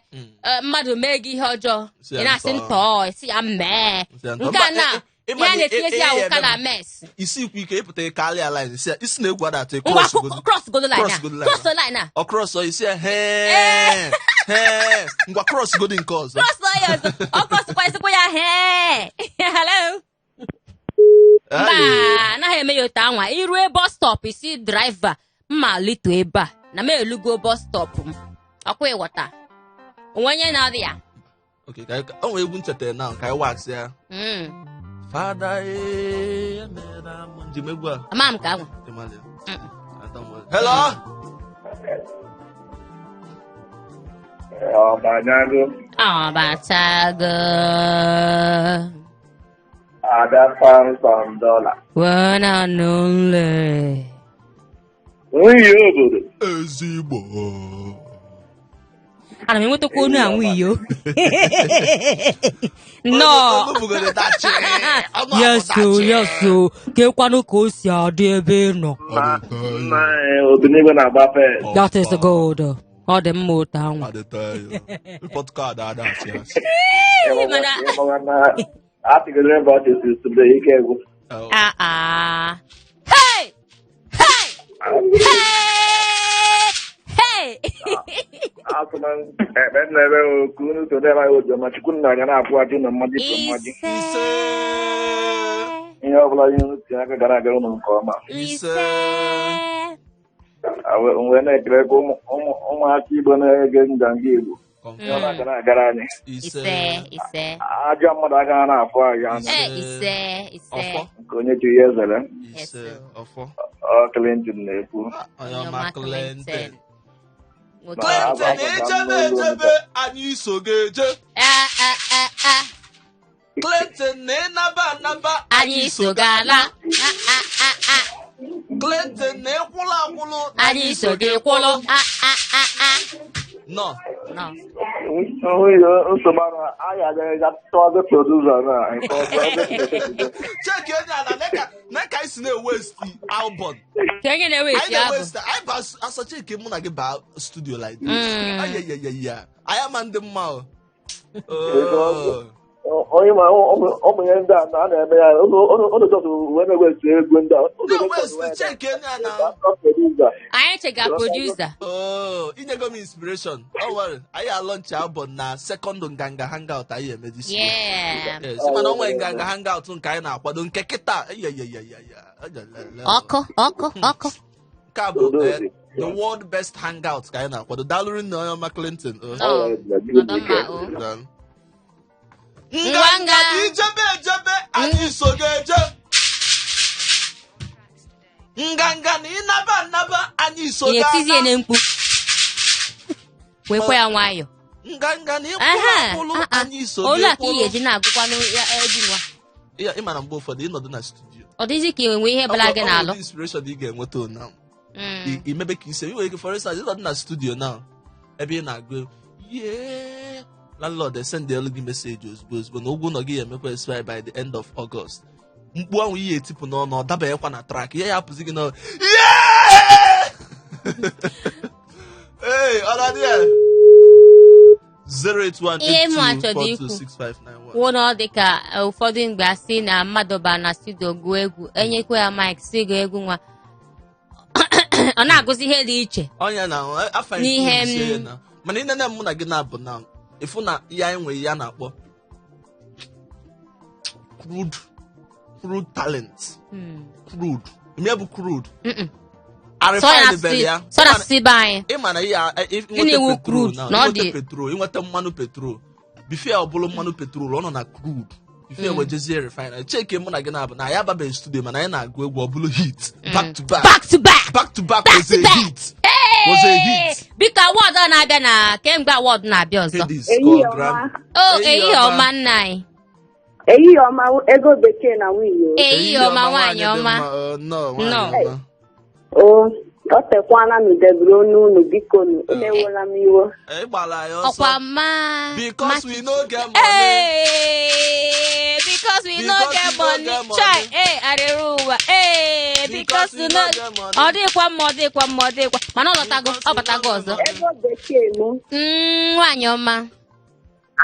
S3: mmadụ mee gị ihe ọjọọ,
S2: Si ya
S3: ị na-asị
S2: ntọọ.
S3: ntọọ, si ya mee.
S2: Si ya ntọọ.
S3: Nke a
S2: Mba,
S3: na
S2: ịma
S3: ihe a
S2: na
S3: na-etinyezi ya
S2: ị
S3: wụ kala
S2: eme m.
S3: mes.
S2: Isi ikwu ike ịpụta ịkalị line, si ya isi na-egwu ada atụ.
S3: Ngwa,
S2: Cross godu.
S3: cross godo line a.
S2: Cross godo line.
S3: Cross line a.
S2: Ọ cross ọ, isi ya hee hee, ngwa, cross godi nke ọzọ.
S3: Cross ya ọzọ, ọ cross kwa, isikwa ya hee. Hello. Mba, anaghị eme ya otu anwa. Irue bus stop, isi driver mma lito ebe a na m elugo bus stop m, ọkwa ịghọta onwe onye na-adị ya.
S2: Okay, ka o nwere egwu ncheta na ka anyị wax ya. Fada ee, emere m njem egwu a.
S3: Ama m ka anwa.
S2: Ịmalị ya. Ata m. Hello.
S4: Ọbanyago.
S3: Ọ batago.
S4: Ada pounds and dollar.
S3: One and only.
S4: Nwunye obodo.
S2: Ezigbo.
S3: Ana m enwetakwa onu anwụ iyo nnọọ.
S2: Olu bugoro dachi. Ọnụ
S3: Yes
S2: abụ
S3: o.
S2: dachi.
S3: Yes o, kekwanụ ka o si adị ebe ị nọ?
S4: Nna nna anyị Obinigwe na-agba pet.
S3: That is good, ọ dị mma otu anwa.
S2: Adịta ya. Report card ada asị asị.
S3: Mana
S4: Na atịgidere mba ọchị si sube ike egwu.
S3: Ah ah, hey hey hey hey!
S4: Asụma ekpe nna ebe oku unu so na-eme anyị obiọma, Chukwu nna anya na-akwụghachi na mmaji tụ mmaji.
S3: Ise.
S2: Ise.
S4: Ihe ọbụla ihe unu tinye aka gara aga unu nke ọma.
S3: Ise.
S4: Wee na-ekelekwa ụmụaka Igbo na-ege nganga Igbo, ihe ọ na-aga na-agara anyị.
S2: Ise.
S3: Ise, ise.
S4: Ajọ mmadụ agaghị na-afụ anyị anya.
S3: Eh, ise, ise.
S2: Ọfọ.
S4: Nke onye ji ihe zere.
S2: Ise. Ọfọ.
S4: Ọ Clinton na-ekwu.
S2: Onye ọma Clinton.
S3: Nwoke.
S2: Clinton, echebe echebe anyị so ga-eje.
S3: Ah ah ah ah!
S2: Clinton na ịnaba anaba
S3: Anyị so ga-ala. Ah ah ah ah!
S2: Clinton na ịkwụlụ akwụlụ
S3: Anyị so gị kwụlụ. Ah ah ah ah!
S2: Nọ.
S3: Nọ.
S4: Nwunye nsogbu arụ anyị agaghị ga tụọzi producer na nke ọzọ ebe
S2: Cheki onye ala. Na ka anyị si na-ewaste album.
S3: Ka onye na-ewaste
S2: Anyị
S3: ya bụ.
S2: na-ewaste, anyị ba asọchi nke mụ na gị baa studio like this. Ayayayaya. Anyị ama ndị mma o. Oh.
S7: Onye ma ụmụ ihe ndị a na a na-eme ya ụnụ just wee na-ewaste ego ndị a.
S2: Na-ewaste, check ya na.
S3: Anyị chega producer.
S2: Oh, inyego m inspiration. Don't worry. Anyị alaunch album na second Nganga Hangout anyị eme this year. Yes, mana o nwere Nganga Hangout nke anyị na-akwado nke kịta. Ayayayaya.
S3: Ọkụ ọkụ ọkụ.
S2: Nke a bụ the world best hangout ka anyị na-akwado. Daalụ nne onye ọma Clinton. Oh.
S3: Ọ, nọdụ mma o.
S2: Daalụ.
S3: Ngwa
S2: Nganga
S3: nga.
S2: ijebe ejebe anyị so ga-eje. Nganga na ịnaba nnaba anyị so
S3: Ị na-etizi ya
S2: ga-ana.
S3: na mkpu. Wekwa ya nwayọ.
S2: Nganga na ịkwụrụ
S3: Aha,
S2: akwụrụ
S3: ah, ah.
S2: anyị so
S3: Olu a ka ị
S2: ga-ekwụrụ.
S3: ga-eji na-agụkwanụ ya egwu nwa.
S2: Ị ma na mgbe ụfọdụ ịnọdụ na studio.
S3: Ọ dịghịzị ka enwe ihe bala gị
S2: Ọ bụ
S3: n'alụ.
S2: ụdị inspiration ị ga-enweta now. Imebe ka ise ị nwere ike, for instance, ịnọdụ na studio now ebe ị na-agụ egwu, yeah, landlord esend elu gị message ozugbo ozugbo na ụgwọ ụlọ gị ya emekwa expire by the end of August. Mkpu ahụ ihe etipụ n'ọnụ ọ dabanyekwa na track ihe ya apụzi gị n'ọnụ, yeah. Hey, ọ na-adị ya?
S3: Ihe mụ achọrọ ikwu.
S2: 08182426591.
S3: Kwuo na ọ dị ka ụfọdụ mgbe asị na mmadụ ba na studio gụọ egwu, enyekwa ya mic si gụọ egwu nwa, ọ na-agụzi ihe dị iche.
S2: Ọnya na afa
S3: N'ihe
S2: ya na mana ịnene mụ na gị na-abụ na ịfụ na ihe anyị nwere ya na-akpọ crude talent. Crude ime bụ crude.
S3: Sọ na
S2: Arefine ya.
S3: sọ na asụsụ ibe anyị.
S2: Ịma na ihe
S3: Gịnị
S2: inweta
S3: wụ
S2: petrol
S3: crude?
S2: na
S3: Na ọ
S2: inweta
S3: dị-
S2: petrol, inweta mmanụ petrol, before ọ bụrụ mmanụ petrol, ọ nọ na crude before wejezie refine. Cheke mụ na gị na-abụ na anyị ababeghị studio mana anyị na-agụ egwu, ọ bụrụ hit back to back.
S3: Back to back.
S2: Back to back
S3: Back
S2: was
S3: to
S2: a
S3: back.
S2: hit, was a hit.
S3: Biko, award a na-abịa na kemgbe award na-abịa ọzọ.
S2: Hades
S8: Ehihie
S2: called
S8: ọma.
S2: Grammy.
S3: O
S2: Ehihie
S3: ehihie
S2: ọma.
S3: ọma nna anyị.
S8: Ehihie ọma, ego bekee na nwunye o.
S3: Ehihie ọma, nwaanyị
S2: dị
S3: ọma.
S2: mma. Ọ, nnọọ, nwaanyị
S3: Nnọọ.
S2: ọma.
S8: O, ọ tekwana nụ debere onu unu, biko nụ, unu ewela m iwe.
S2: Ị gbara anyị ọsọ.
S3: Ọkwa ma
S2: Because we no get money.
S3: Hey, because we no
S2: Because
S3: get
S2: we no
S3: money.
S2: get money.
S3: Chai, hey, arịrị ụwa. Hey, because we no.
S2: get money.
S3: Ọ dịkwa mma, ọ dịkwa mma, ọ dịkwa. Mana ọ lọtago,
S2: Because
S3: ọ batago
S2: we no
S3: ọzọ.
S2: get
S8: Ego bekee mụ,
S3: Nwaanyị ọma.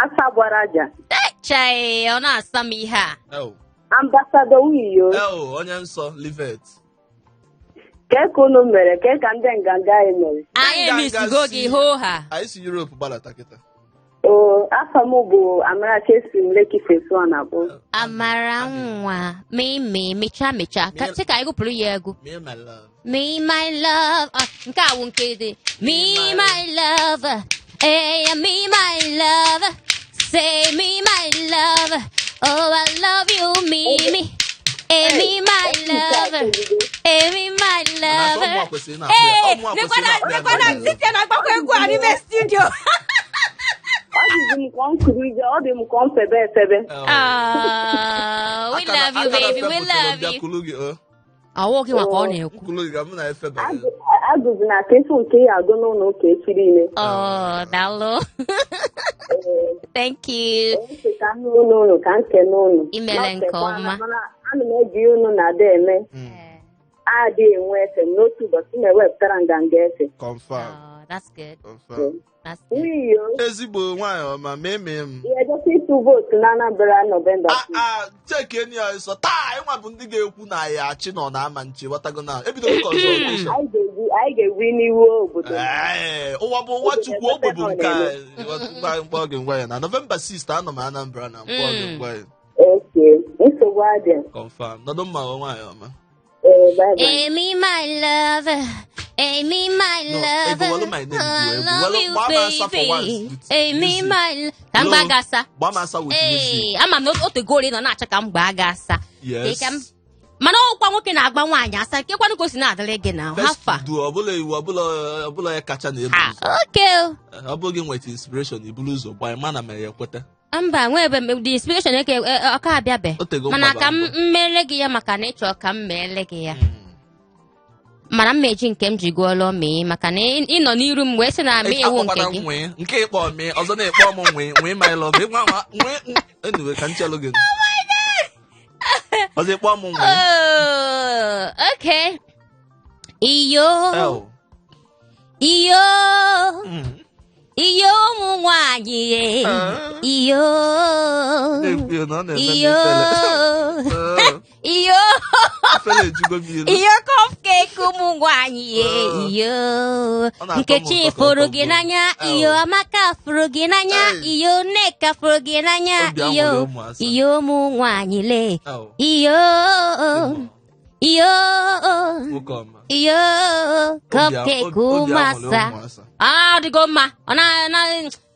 S8: Asa gbara aja.
S3: Eh, chai, ọ na-asa m ihe a.
S2: El,
S8: Ambassador Wiyo,
S2: El, onye nsọ Livet.
S8: Kee ka unu mere, kee ka ndị nganga anyị mere?
S3: Anyị
S2: Nganga
S3: emisigo gị hoo ha.
S2: Anyị si Europe gbadata kịta.
S8: O, afọ m bụ Amarachi, esi m Lekki Phase 1 abụọ.
S3: Amara nwa, mee mee, mechaa mechaa. Ka sị ka anyị gụpụrụ ya egwu.
S2: Me my love.
S3: Me my love. Ah, nke a wụ nke dị. Me my love. Hey, me my love. Say me my love. Oh, I love you, me me. Hey, me my love. Hey, me my
S2: Mana
S3: love.
S2: ọmụa kwesịrị na-akpọ ya.
S9: Ee,
S2: Ọmụa kwesịrị
S9: nekwana
S2: na-akpọ ya.
S9: nekwana Cynthia na-agbakwa egwu a n'ime studio.
S8: Ọ dịzi m ka m kuru ije, ọ dị m ka m febe efebe.
S2: El.
S3: Ah, we love you, baby. We love you.
S2: Bịakwulu gị, ọ.
S3: Ọwụ gị maka ọ na-ekwu.
S2: Nkwulu gị ka mụ na efe banyere.
S8: Agụzi na ka ịfụ nke ya agụ n'ụlọ ụka echi niile.
S3: Oh, daalụ. Thank you.
S8: Ntị ka m n'ụlọ unu ka nke n'ụlọ.
S3: Imele nke ọma.
S8: Ana m eji unu na-ada eme adịghị enwe efe m n'otu ụbọchị na-ewepụtara nganga efe.
S2: Confirm.
S3: Oh, that's good.
S2: Confirm.
S3: That's good.
S8: N'ihi
S2: Ezigbo nwaanyị ọma, mee mee m.
S8: ihe ejekwa ịtụ vootu na Anambra Nọvemba
S2: Ah, ah, cheki enyi ya ọsọ taa ịnwa bụ ndị ga-ekwu na ya achị nọ na ama nche ghọtago na ebidogo consultation.
S8: Anyị ga-egwu n'iwu obodo.
S2: Ee, ụwa bụ ụwa Chukwu, ogbe bụ nke anyị. Mkpọ gị ngwa ya na Nọvemba 6 anọ m Anambra na mkpọ gị ngwa ya.
S8: Okay, nsogbu adị.
S2: Confirm. Nọdụ mma o, nwaanyị ọma.
S8: Ee, bye bye.
S3: Amy, my love. Amy, my
S2: No,
S3: love.
S2: Ego, welu my name,
S3: Oh, I
S2: Ego.
S3: love
S2: Welu,
S3: you,
S2: gbaa m asa for once
S3: baby.
S2: with
S3: Amy,
S2: music.
S3: my. Ka m gbaa gị asa.
S2: Gbaa m asa with music.
S3: Ee, ama m na o tegoro ị nọ na-achọ ka m gbaa gị asa.
S2: Yes.
S3: Ka m- Mana ọkwa nwoke na-agba nwaanyị asa, nke kwanụ ka o si na-adịrị gị na
S2: First
S3: hafa.
S2: do ọbụla iwu ọbụla ya kacha na-ebu
S3: Ha,
S2: ụzọ.
S3: okay o.
S2: Ọ bụrụ gị nweta inspiration, iburu ụzọ gbaa ma na mere ya ekweta.
S3: Mba, nwee ebe the inspiration eke ọka abịabe.
S2: O tego
S3: Mana
S2: mgbaba
S3: ka m
S2: mbọ.
S3: mmele gị ya maka na ịchọ ka m meele gị ya. Mana m meji nke m ji gụọlọ mee maka na ị nọ n'iru m wee sị na mee ewu nke
S2: Akpọkwana
S3: gị.
S2: nwee nke ịkpọ mee ọzọ na-ekpọ m nwee nwee my love ịgwa nwa nwee. Anyway, ka nchelụ gị ọzọ ịkpọ m nwee.
S3: Oh, Okay. Iyo.
S2: El.
S3: Iyo. Iyo ụmụ nwanyị ye. Iyo.
S2: Na-ekwu ya na ọ na-eme m
S3: Iyo.
S2: ifele.
S3: Iyo.
S2: Ifele ejugo m ilu.
S3: Iyo cupcake ụmụ nwanyị ye. Iyo.
S2: Ọ na-atọ m
S3: Nkechi
S2: ụtọ ka
S3: fụrụ
S2: ọ
S3: gị
S2: tọgbuo.
S3: n'anya. Iyo Amaka fụrụ gị n'anya. Iyo Nneka fụrụ gị n'anya.
S2: Obi aṅụrị
S3: Iyo.
S2: ụmụasa.
S3: Iyo ụmụ nwanyị le.
S2: El.
S3: Iyo. Iyo.
S2: Nwoke ọma.
S3: Iyo. Cupcake
S2: Obi aṅụrị
S3: ụmụasa.
S2: ụmụasa.
S3: Ah, ọ dịgo mma. Ọ na na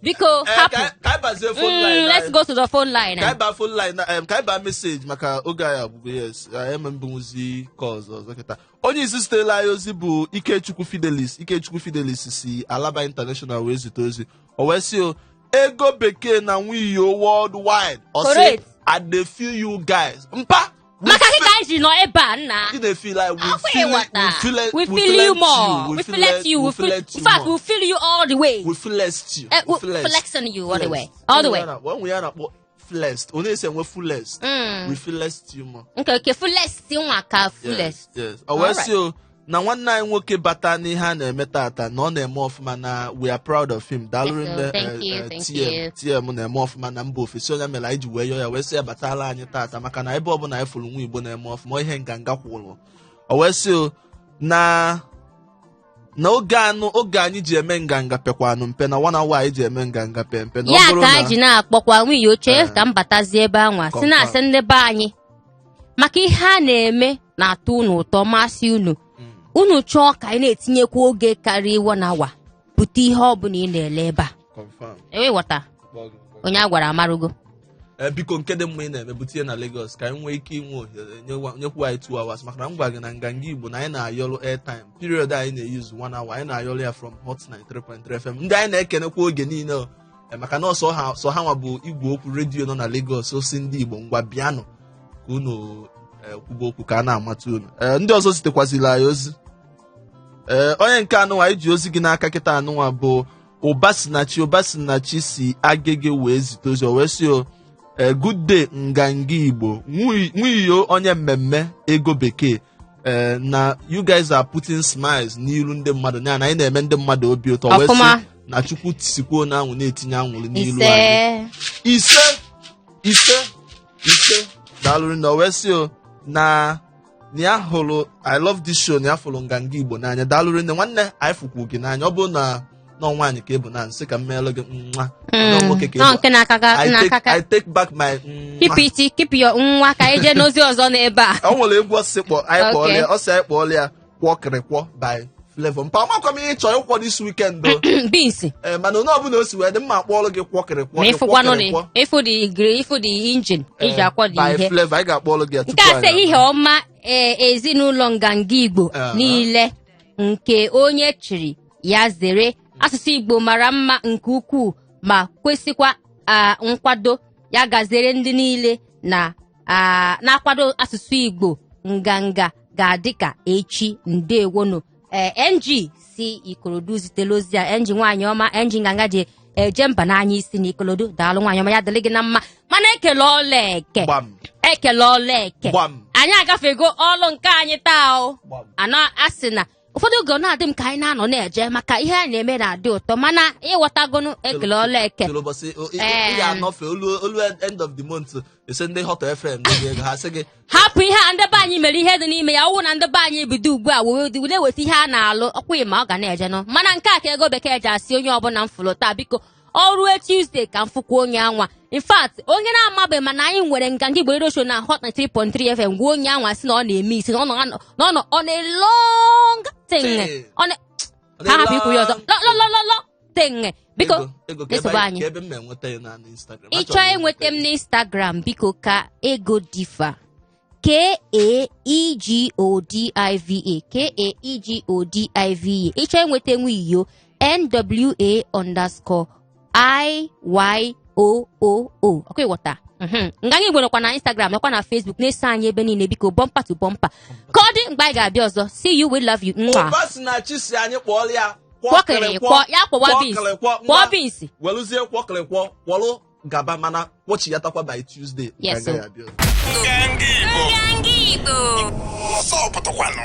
S3: biko hapụ.
S2: Ka anyị bazie phone line
S3: Let's
S2: anyị.
S3: go to the phone line.
S2: Ka anyị baa phone line na ka anyị baa message maka oge anyị agwụgo. Yes, anyị eme mbunwuzi calls ọzọ kịta. Onye isi zitela anyị ozi bụ Ikechukwu Fidelis. Ikechukwu Fidelis si Alaba International wee zite ozi. O wee sị o ego bekee na Nwiyo worldwide. Ọ sị
S3: Correct.
S2: I dey feel you guys. Mpa
S3: Maka gị ka anyị ji nọ ebe a nna.
S2: Ị na-efeel like we
S3: Akwa
S2: feel it,
S3: ịghọta.
S2: we feel it,
S3: We feel you more.
S2: we
S3: We feel it you. We feel
S2: it
S3: In fact,
S2: more.
S3: we feel you all the way.
S2: We flexed you.
S3: Eh,
S2: We
S3: we
S2: flexed.
S3: flexing you all the way.
S2: Flexed.
S3: All the way.
S2: Onwe ya na-akpọ flexed. Onye esi enwe fullest. We flexed you more.
S3: Nke fullest nwa ka fullest.
S2: Yes. O wee sị o na nwanne anyị nwoke bata n'ihe a na-eme tata na ọ na-eme ọfụma na we are proud of him. Daalụ
S3: Yes,
S2: nne.
S3: sir. Thank you, thank
S2: TM
S3: you.
S2: TM na-eme ọfụma na mba ofesi, onye mere anyị ji wee yọọ ya wee sị ya batala anyị tata maka na ebe ọbụla anyị fụrụ nwa Igbo na-eme ọfụma, ihe nganga kwụrụ. O wee sị o na na oge anụ oge anyị ji eme nganga pekwanụ mpe na one hour anyị ji eme nganga pe mpe na ọ
S3: Ya
S2: bụrụ
S3: ka
S2: na
S3: anyị ji na-akpọkwa nwunye oche ka m batazie ebe anwa si
S2: Confirm.
S3: na-asị ndị be anyị maka ihe a na-eme na-atọ unu ụtọ, masị unu, unu chọọ ka anyị na-etinyekwa oge karịa one hour, bute ihe ọ bụla ị na-ele ebe a.
S2: Confirm.
S3: Eweta onye a gwara amarugo.
S2: Ee, biko, nke dị mma ị na-eme, butinye na Lagos ka anyị nwee ike inwe ohere nyekwu anyị 2 hours maka na m gwa gị na nganga Igbo na anyị na-ayọrọ airtime period anyị na-eyuzu 1 hour, anyị na-ayọrọ ya from Hot 93.3 FM, ndị anyị na-ekenekwa oge niile o. Maka na ọsọ ha sọ ha nwa bụ igwe okwu redio nọ na Lagos osi ndị Igbo ngwa bịanụ ka unu kwuba okwu ka a na-amata unu. Ndị ọzọ zitekwazila anyị ozi. Ee, onye nke anụnwa anyị ji ozi gị n'aka kịta anụnwa bụ Ụbasinachi. Ụbasinachi si Agege wee zite ozi. O wee sị o good day nganga Igbo, Nwiyo onye mmemme ego bekee, ee, na you guys are putting smiles n'iru ndị mmadụ, ya na anyị na-eme ndị mmadụ obi ụtọ. Wee sị
S3: Ọfụma.
S2: na Chukwu sikwuo na anwụ na-etinye anwụrụ n'ilu anyị.
S3: Ise.
S2: Ise, ise, ise. Daalụ na o wee sị o na na ya hụrụ, I love this show, na ya fụrụ nganga Igbo n'anya. Daalụ nne, nwanne anyị fụkwu gị n'anya. ọ bụrụ na nọ nwaanyị ka ị bụ na nsị ka m meelụ gị nwa, nọ nwoke ka ị
S3: Nọ
S2: bụ
S3: nke na-akaga
S2: I take,
S3: na-akaka.
S2: I take back my nwa.
S3: Keep it, keep your nwa ka anyị jee n'ozi ọzọ n'ebe a.
S2: O nwere egwu ọsị kpọ anyị kpọọla ya. Ọ sị anyị kpọọla ya kwọkịrịkwọ by Flavour. Mpa, amakwa m ihe ị chọrọ ịkwọ this weekend o.
S3: Beans.
S2: Ee, mana onye ọbụla o si wee dị mma, akpọọlụ gị kwọkịrịkwọ.
S3: Ma
S2: Gị
S3: ịfụkwanụ
S2: kwọkịrịkwọ.
S3: ịfụ the ịfụ the engine iji akwọ dị
S2: by
S3: ihe.
S2: Flavour, anyị ga-akpọọlụ gị ya
S3: Nke
S2: tupu
S3: a sị
S2: anyị
S3: ehihie ọma, ee, ezinụlọ nganga Igbo niile, nke onye chịrị ya zere. Asụsụ Igbo mara mma nke ukwuu ma kwesịkwa nkwado. Ya gazere ndị niile na na-akwado asụsụ Igbo. Nganga ga-adị ka echi. Ndewonu. Ee, ng si Ikorodu zitere ozi a. Ng nwaanyị ọma, ng nganga ji eje mba n'anya isi na Ikorodu. Daalụ nwaanyị ọma, ya dịrị gị na mma. Mana ekele ọla eke.
S2: Gbam.
S3: Ekele ọla eke.
S2: Gbam.
S3: Anyị agafego ọlụ nke anyị taa o.
S2: Gbam.
S3: Ana asị na ụfọdụ oge ọ na-adị m ka anyị na-anọ na-eje maka ihe anyị na-eme na-adị ụtọ, mana ịghọtagonu, ekele ọla eke.
S2: Tụrụ ụbọchị ị ga-anọfe olu end of the month, ese ndị Hot FM ndị gị ego ha sị gị
S3: hapụ ihe a ndị be anyị mere ihe dị n'ime ya. Ọwụ na ndị be anyị bido ugbu a wee were weta ihe a na-alụ ọkwa ma ọ ga na-eje nọ. Mana nke a ka ego bekee ji asị onye ọbụla m fụrụ taa, biko, ọrụ Tuesday ka m fụkwa onye anwa. In fact, onye na-amabeghị mana anyị nwere nganga Igbo radio show na Hot 93.3 FM, gwa onye anwa sị na ọ na-eme isi na ọ nọ na ọ nọ on a long thing.
S2: Thing.
S3: On a ka hapụ ikwu ya ọzọ, lọ lọ lọ lọ thing, biko.
S2: Ego, ego ka ebe
S3: Nsogbu anyị.
S2: Ka ebe m na-enweta ya na Instagram.
S3: Ị
S2: Achọrọ
S3: chọọ
S2: m
S3: ịnweta m n'Instagram, biko, ka ego diva, K-A-E-G-O-D-I-V-A, K-A-E-G-O-D-I-V-A. Ị chọọ ịnweta nwa iyo, NWA_IYOOO. Ọkwa ịghọta? Nganga Igbo nọkwa na Instagram, nọkwa na Facebook, na-eso anyị ebe niile, biko, bumper to bumper. Ka ọ dị mgbe anyị ga-abịa ọzọ. See you, we love you. Nwa.
S2: Ụba si na chi si anyị kpọọla ya
S3: kwọkịrị kwọ ya, kwọwa beans.
S2: Kwọkịrịkwọ.
S3: Kwọọ beans.
S2: Welụzie kwọkịrịkwọ kwọlụ. Gaba, mana kpọchiyatakwa by Tuesday.
S3: Yes,
S2: Nganga
S3: sir.
S2: ya abịa.
S1: Nganga Igbo.
S3: Nganga Igbo.
S1: Ọsọ pụtakwanụ.